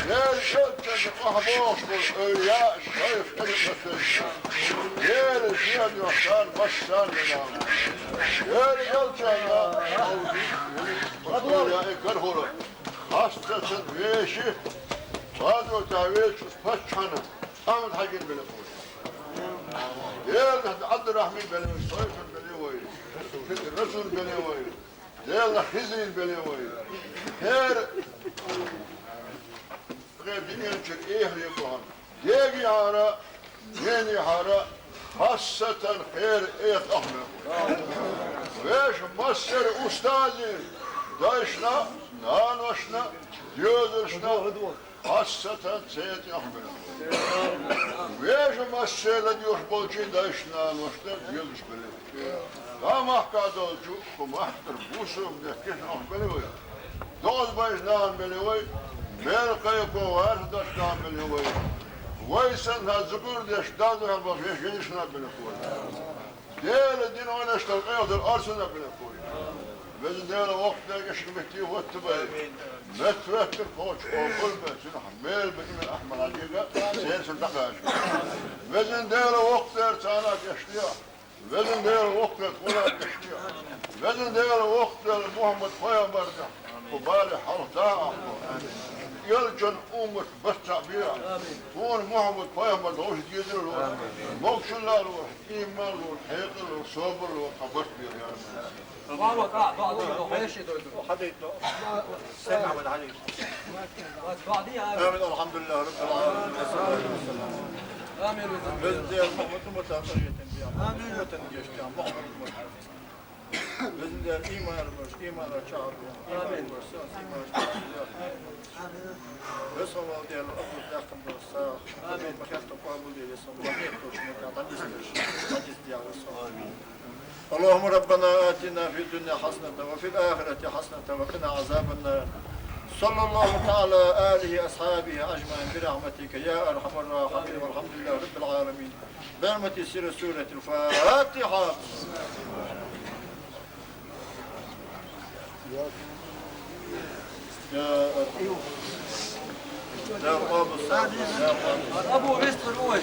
Дела йолчунна къахьбохуш бола ойла, шоай хилча. Дела шен йохсан, массан венал. Дела йолчунна Ӏалдин. Ойла и кархула. Хастасан веши, базо тӀехь веши паччахьна Ахьмад-Хьаьжин беле вай. Дела Ӏабдуррахьмин беле вай, Сайфин беле вай, Расулин беле вай, Дела Хизрин беле вай. ХӀера, тхе динен чуьра эхьаре бахана. Дегахьара, ненахьара, хастасан хӀера эха Ахьмад. Вешан массеран устазийн дайшна, наношна, доьзалшна, хастасан церан тӀехь бина. Вешан массеран ладоьгӀуш болчийн дайшна, наношна, доьзалшна беле. Ва махкахь долчу, кху махкара бусалба дехкаш ахь беле вай. Дозбайш нахана беле вай, мел кхайкхо варх даш нахана беле вай. Вай санна зугар деш, даза хьалбан вешан вежаршна беле вай. Дела дин ванаш тал къайгӀа дар арсана беле вай. Везан Дела, воккха дерг ишка метте хӀотта бай. Меттаветтар кхочу къобал бай, цуьнах мел бай иман Ахьмад-Хьаьжига, церан дӀакхача. Везан Дела, воккха дерг царна кхечде. Везан Дела, воккха дерг къуна кхечде. Везан Дела, воккха дерг Мухьаммад пайхамар да. Кху бале хьалха да ахьа. Элчан уммат барт цхьаъ бе. Тхуна Мухьаммад пайхамар вовшах дезар ло. Могушалла ло, иман ло, хьекъал ло, собар ло, хабарт бе, я Рабби. آمين. الحمد لله رب العالمين. والصلاة والسلام. Везан Дела, Мухьаммад умматан къахетам бе. Мухьаммад умматан гечде, Мухьаммад умматан. Везан Дела, иман берш, иман чӀоагӀо бе. Иман берш, иман чӀоагӀо бе. Веза хьо вала Дела, Абу Даккхандо сагӀа. Амин. Ма хетта къобал де, веза хьо вала, ма хетта чу ма тӀа дӀанисдеш, дӀанисдеш, веза хьо. Амин. اللهم ربنا آتنا في الدنيا حسنة وفي الآخرة حسنة وقنا عذاب النار. صلى الله تعالى آله أصحابه أجمعين برحمتك يا أرحم الراحمين. والحمد لله رب العالمين. برحمة سر سورة الفاتحة. يا أرحم. يا قابل السلام. يا قابل. أبو بيست الأول.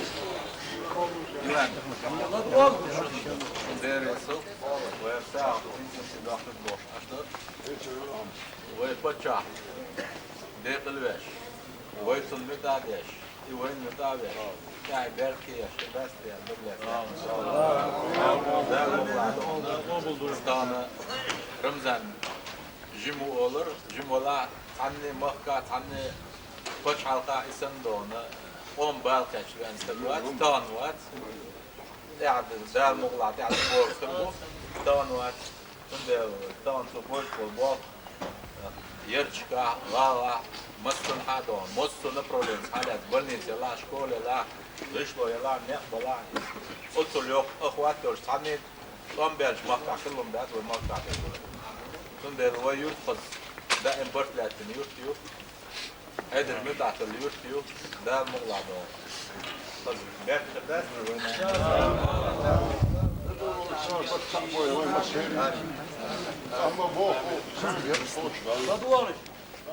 Дера сов, вай сагӀа, вай паччахь, декъала веш, вай цунна муьтӀахь деш, и вайна муьтӀахь веш, тӀаьхье беркате еш, и баьсте еш, дог лаьцна. Дала воккха ву, Рамзан жима ву олура, жима валахь, цхьанне махкахь, цхьанне пачхьалкхахь и санна дона, къоман бала кхаьчна веана стаг вац, тахана вац. ТӀаьхьа Дала мукъалахь, тӀаьхьа бохург стаг ву, тахана вац. Цундела тахана цо бохуш болу болх, ярташкахь, гӀалахь, массанхьа а дона, массо а направленеца хьалаьцна, больница елахь, школа елахь, гӀишло елахь, некъ балахь, оццул йоккха охват йолуш цхьанне а тӀом баьллачу махкахь хилла хӀума дац вай махкахь хилла. Цундела вай юрт хаза даим барт лаьттина юрт ю. Хьайдар муьтӀахь долу юрт ю, Дала мукъалахь догӀу. Хаза бехк хир дац вайна.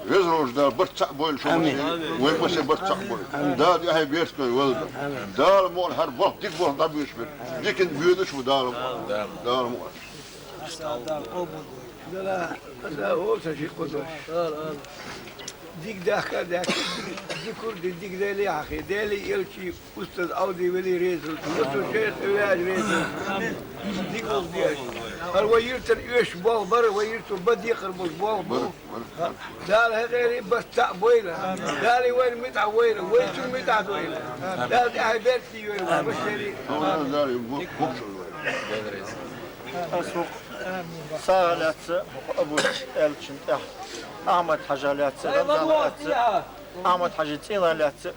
Веза волчу Дала барт цхьаъ бойла шуна. Амин. Вай масе барт цхьаъ бойла. Амин. Дала тӀаьхье беркате валла. Амин. Дала мукъалахь хӀара болх, дика болх дӀабоьдуш берг. Диканна боьдуш ву Дала мукъалахь. Дала мукъалахь. Дала, Дала, хӀора сан ши кху дош. Дика дахка а даьхкина, дика хӀума дина, дика Деле а хьахийна, Деле а, элчане а, устаз Ӏовдале а реза хуьлда, массо а шайх а ваьжна реза хуьлда. Дика гӀуллакх деш. ХӀара вай юьртана оьшуш болх бара, вай юьрто бан декхар болуш болх бу. Дала хьекъале барт цхьаъ бойла. Дала вайна муьтӀахь войла, вай цунна муьтӀахь дойла. Дала тӀаьхье беркате йойла вай, башхалла. Ас хӀокху сагӀа лаьцна, хӀокху Абу Элчанна тӀехь, Ахьмад-Хьаьжа лаьцна, Рамзана лаьцна, Ахьмад-Хьаьжин цӀийнан лаьцна,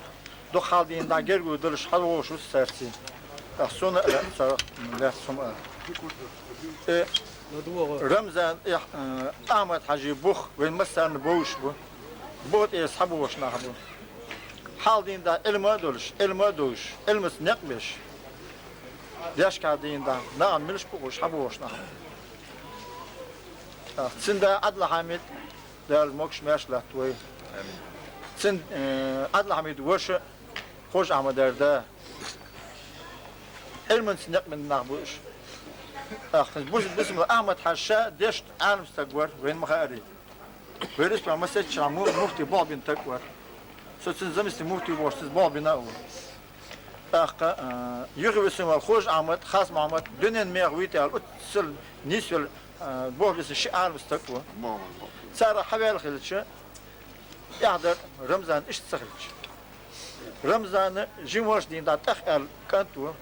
дукха хьалдийна дӀа герга далуш хьалавогӀуш ву цаьрца. Ткъа суна а лаьцна, цара лаьцна хӀума а. Э, Рамзан, э, э, Ахьмад-Хьажий бух вайн массарна бовш бу. Бо тӀера схьабогӀуш нах бу. Хьалдийнахьа Ӏилма а долуш, Ӏилма а довш, Ӏилмаца некъ беш. Дешкахь дийнахьа нахана милаш бу хууш схьабогӀуш нах бу. Цуьнан да Ӏадла Хьамид, Дала могуш-маьрша латта вай. Цуьнан, э, Ӏадла Хьамидан ваша Хож-Ахьмадан да. Ӏилманца некъ бина нах бу уьш. ТӀаккха бус-, бусалба Ахьмад-Хьажа ша дешна Ӏалам стаг вара, вайна ма хаъара. Вай республикан массайччахь му-, муфти болх бина стаг вара. Со цуьнан заместитель муфти волуш цуьнца болх бина а ву. ТӀаккха, а, юхависина волу Хож-Ахьмад, Хас-Мохьмад, дуьненан мехах вуьйта аьлла, оццул нисвелла, а, болх бина ши Ӏалам стаг ву. Царах хьаваьлла хилча, тӀаьхьа дара Рамзан иштта ца хилча. Рамзана жима волчу дийнахь тӀах аьлла кӀант ву.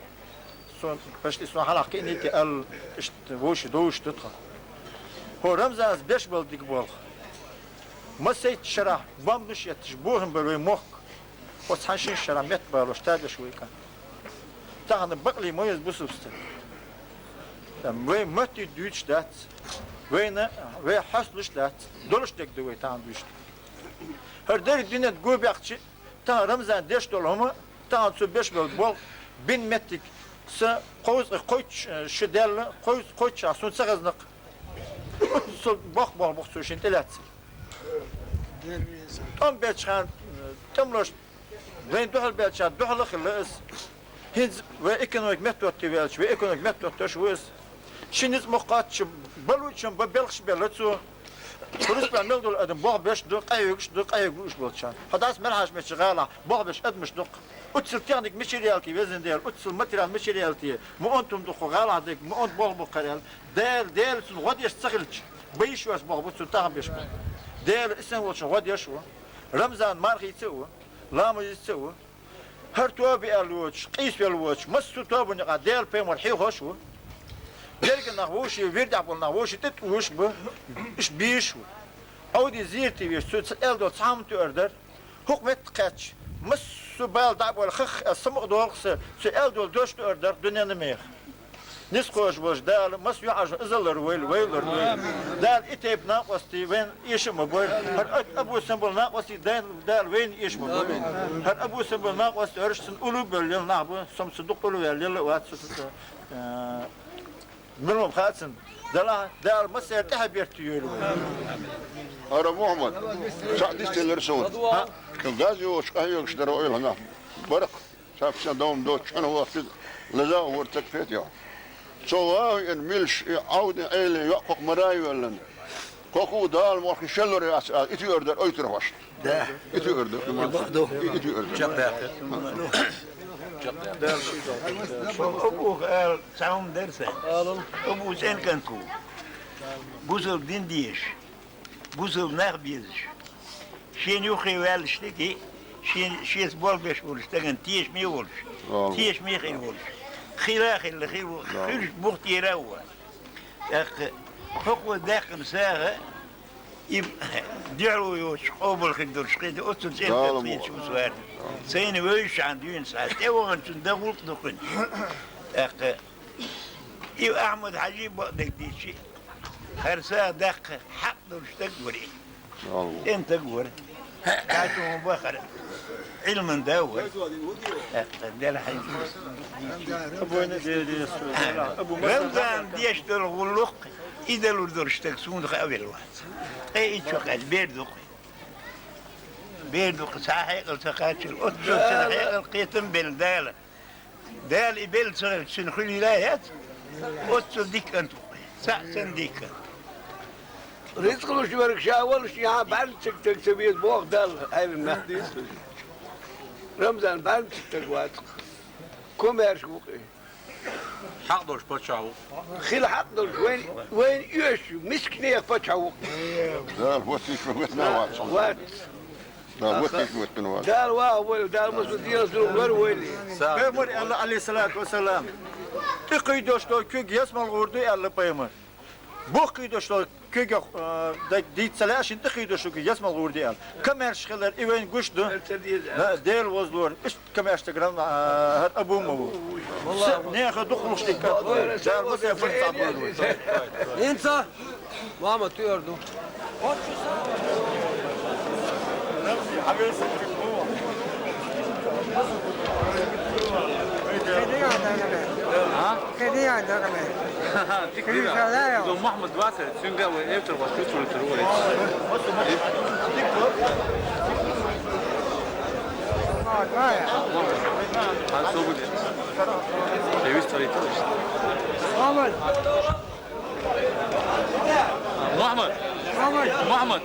Сон, пашти сон хьалха кхиънийти аьлла, иштта вовшийн довш ду тхан. ХӀо Рамзанца беш болу дика болх. Массайтта шарахь бомбанаш етташ бохам бара вай мохк. Оцу хьан шин шарахь метта балош табеш вай кӀант. Тахана бакълий ма еза бусалба стаг. Вай матти дуьйцуш дац. Вайна, вай хьоьсталуш дац. Долуш дерг ду вай тахана дуьйцуш. ХӀара дерриг дуьненна го баьхча, тахана Рамзан деш долу хӀума, тахана цо беш болу болх, бина меттиг, сан кхузткъе кхойтта шу даьлла, кхузткъе кхойтта шарахь суна ца хезна-кх. Цо боккха болх бу-кх цо шена тӀелаьцна. ТӀом бечу хенахь, тӀемалошна, вайна дуьхьал баьллачарна дуьхьал а хилла аса. ХӀинца вай экономика меттахӀотта ваьлча, вай экономика меттахӀоттош ву аса. Ши ницкъ ма кхоччу, балучун бан белхаш белла цо. Республикехь мел долу адам болх беш ду, къахьоьгуш ду, къахьоьгуш болчарна. Хьо дац мел хьажа меччу гӀалахь болх беш адамаш ду-кх. Оццул техника мичара ялте, везан Дела, оццул материал мичара ялте, ма онда хӀума ду-кх гӀалахь дерг, ма онда болх бу-кх хӀара аьлла. Дела, Дела цунна гӀо деш ца хилча, бан йиш йоцу болх бу цо тахана беш болу. Дела иштта волчун гӀо деш ву. Рамзан мархица а ву, ламазица а ву. ХӀара тоба аьлла воцуш, къийсавелла воцуш, массо а тобанна юкъахь Делан пайхамар хьехош а ву. Дерриг нах вовшийн вирдехь болу нах вовшийн тӀе тӀуьйсуш бу, уьш бийш а ву. Ӏовдий зийртий веш, цо ца аьлла долу цхьа хӀума туьар дара. ХӀокху метта кхаьчча, массо а бала дӀа а бовла, хах а, самукъа долу-кх сан, цо аьлла долу дош туьар дара дуьненна меха. Нисхош волчу Дала массо а юьхьӀаьржо иза а лар войла, вай а лар войла. Дала и тайпа накъостий вайна эша а ма бойла. ХӀара Абу Симбал накъостий дайна Дала вайна эша ма бойла. ХӀара Абу Симбал накъостий, хӀорш цунна уллу а бевлла лелла нах бу, со-м цу дукха уллу ваьлла лелла а вац, цу, э, мила ма хаьа цунна. Делахь Дала массеран тӀаьхье беркате йойла вай. ХӀара Мухьаммад, цхьаъ дицделира суна. Газ йоцуш къахьоьгуш дара ойла нах. Баркъ. Ша-м сан дом доцчу хьуна вахча, лаза а вара ца кхетахь. Цо ваха веана милаш и Ӏовдин Ӏелин йоӀ кхокху мара а йоьллина. Кхокху а Дала мохь шеллур яц ала, и туьар дара ойтархошна. Да. И туьар дара. И бакъ ду. И туьар дара. Чекхдаьккхира. Чекхдаьккхира. Абуха ала цхьа хӀума дара сан. Абу цӀена кӀант ву. Бусалба дин дезаш. Бусалба нах безаш. Шена юххе ваьллачу стиге, шен, шеца болх беш волчу стагана тешаме а волуш, тешаме а хир волуш, хила а хилла, хир ву-, хуьлуш бух тӀера а ву. ТӀаккха хӀокхо даьккхина сагӀа, и дуьхьало йоцуш къобал хир долуш хета, оццул цӀена кӀант хеташ ву цара. Сайна вевзачхьана дуьйна схьа, тӀеваханчун дан гӀуллакх ду кхуьнан. ТӀаккха и Ахьмад-Хьажи бакъдерг дийцича, хӀара сагӀа даккха хьакъ долуш стаг вара и. ЦӀена стаг вара. Кхачо хӀун бахара. Ӏилман да вара. ТӀаккха Дела хьайна. Рамзан деш долу гӀуллакх, и далур долуш стаг суна хаа велла вац. Ткъе итт шо кхаьчча бер ду-кх. Бер ду-кх, цхьа хьекъал ца кхаччалц, оццул цуьнан хьекъал, кхетам а белла Дала. Дала и белла ца хилча, цуьнан хуьлийла а яц. Оццул дика кӀант ву. Цхьаъ санна дика кӀант. Рицкъ луш верг ша волуш, яхьа бӀаьрничиг стаг ца веза боху Далла, хьайвина нах дийца. Рамзан бӀаьрничиг стаг вац-кх. Комаьрша ву-кх и. Хьакъ долуш паччахь ву. Хила хьакъ долуш, вайн, вайна оьшучу мискинех паччахь ву-кх. Дала ватийча ватна вац. Вац. Дала ватийча ватна вац. Дала ваха войла, Дала массо а деза зулам лар войла. Пайхамар аьлла, алейхиссалату вассалам: «ТӀе кхуьйдош долу куьг ялсмала гӀур ду», аьлла пайхамар. Бохкийдошло куьйгах, э, даг дийца ца лаьа, шин тӀакхийдошло куьйгах, ясмал гӀур де аьлла. Комаьрша хилар, и вайн гуш ду. Да, Дела возлора. Иштта комаьрша гран, э, хӀар абу ма ву. Са, неха духулуш дика. Дар бу се фун ца буйру. Инца, мама, ту эр ду. А? Кхидига дагаме. Кхидига дагаме. До Мухаммад двадцать, цунга вай эвтер ваш чувствует рулит. Ма, двая. Хан собуди. Эвис тарит. Мама. Мухаммад! Мухаммад! Мухаммад!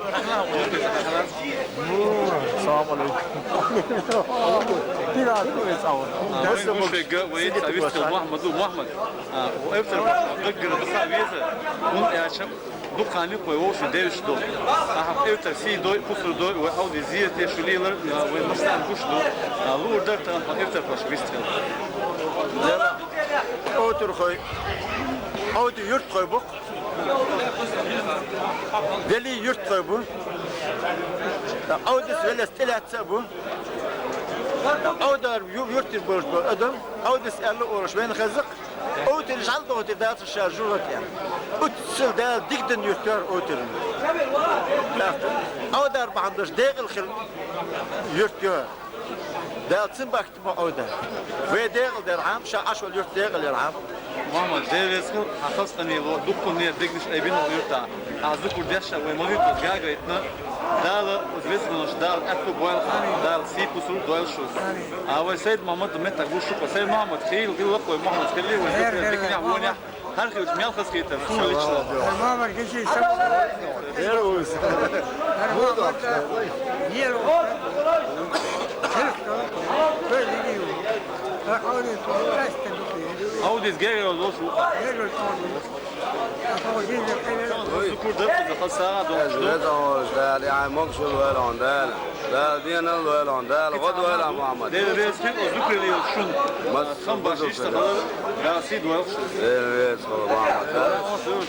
Салам алейкум. Мухаммад! Мухаммад! Эвтер гаггара са веза, ун аьчам, дукхани кхой вовши девиш ду. Аха эвтер сий дой, пусур дой, вай Ӏовди зерате шу лелар, вай мастан гуш ду. Лур дар тан эвтер паш вистхил. Отурхой. Ӏовди юртхой бу. Вели юртхой бу. Ӏовдис велес тӀелаьца бу. Ӏовдар ю-, юртир болуш бу адам. Ӏовдис аьлла олуш вен хезакъ. Ӏовтир жал дохтир дац ша жугӀат я. Уццил да дигдан юртар Ӏовтир. Ӏовдар бахандаш декъал хил юртар. Дала цун бахт ма Ӏовда. Вай декъал дер хьам, ша Ӏаш вал юрт декъал дер хьам. Мама, Дела реза хил, хьан хаза къамело, дуккхун нер дегнаш айбина вал юрта. Хьан зукур деш ша вай молитва гагайтна. Дала, везгӀанаш Дала аьтту бойла хьан, Дала сий пусур дойла шуз. А вай Сайд Мухаммад меттаг ву шуко. Сайд Мухаммад хил, гилла кхой Мухаммад хили, вай дикня воня. ХӀара хилча мел хазахетар, суна лично. Мамар гечи сам. Первый. Мамар. Нервы. Аудис герер дошу. Зукурда за хасара дошу. Дали ай могшул валон дали. Дала денал валон, Дала гӀод валон, Мухаммад. Дела реза хил, зукрили шун. Мас хам башиш та халар, Дала сий дойла шун. Дела реза хил, Мухаммад.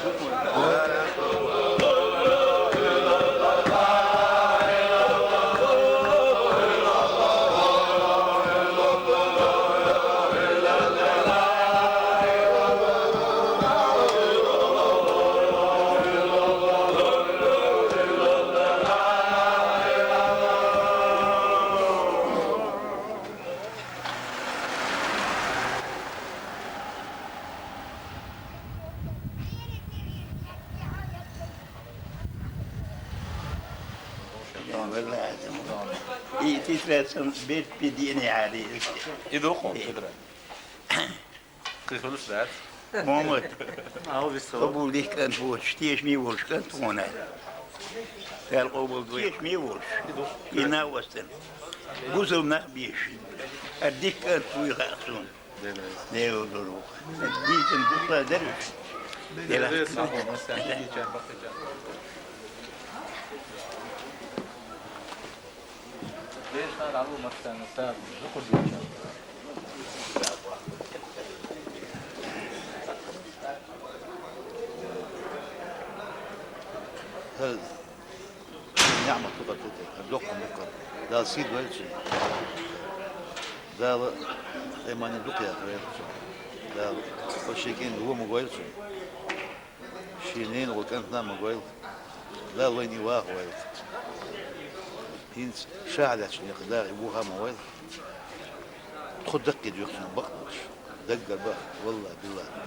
И тетрадь сан бет пидине ари. И духу тетрадь. Кхы хилус дац. Мухаммад. Ау, виссала. Къабул дих кӀант волчу, тешаме волчу кӀант вон аьлла. Дала къобал дойла. Тешаме волчу. И на вастан. Бусалба нах беш. А дих кӀант вуй хаьа суна. Дела. Дела дора ву. Дийцина дукха дара уьш. Дела. Дела. Дела. ХӀара неӀмат ду хӀара тетар, хӀара доккха ду хӀара. Дала сий дойла цунна. Дала иман дукха яхийла цунна. Дала вай шен кӀентан вон ма гойла цунна. Шен ненан гӀо кӀантана а ма гойла. Дала вайна и ваха войла. ХӀинца ша хьалаьцначу некъа даха и вуха а ма войла. Тхо даккхий доьху цунна бакъдолуш. Даггара баха, валлахӀи, биллахӀи.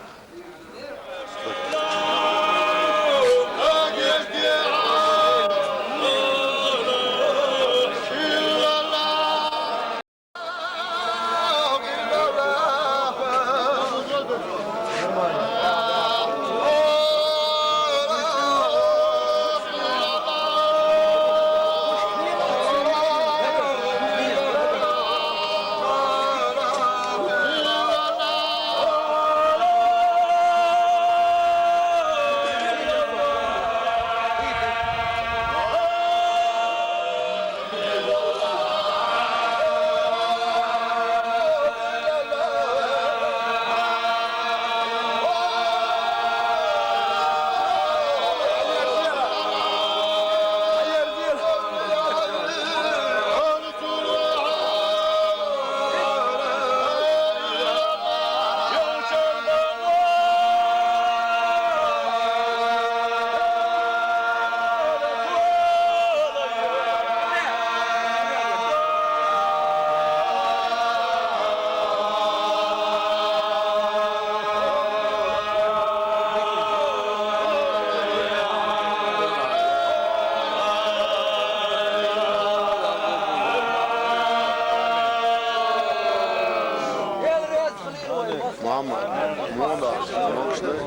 Monda, monda.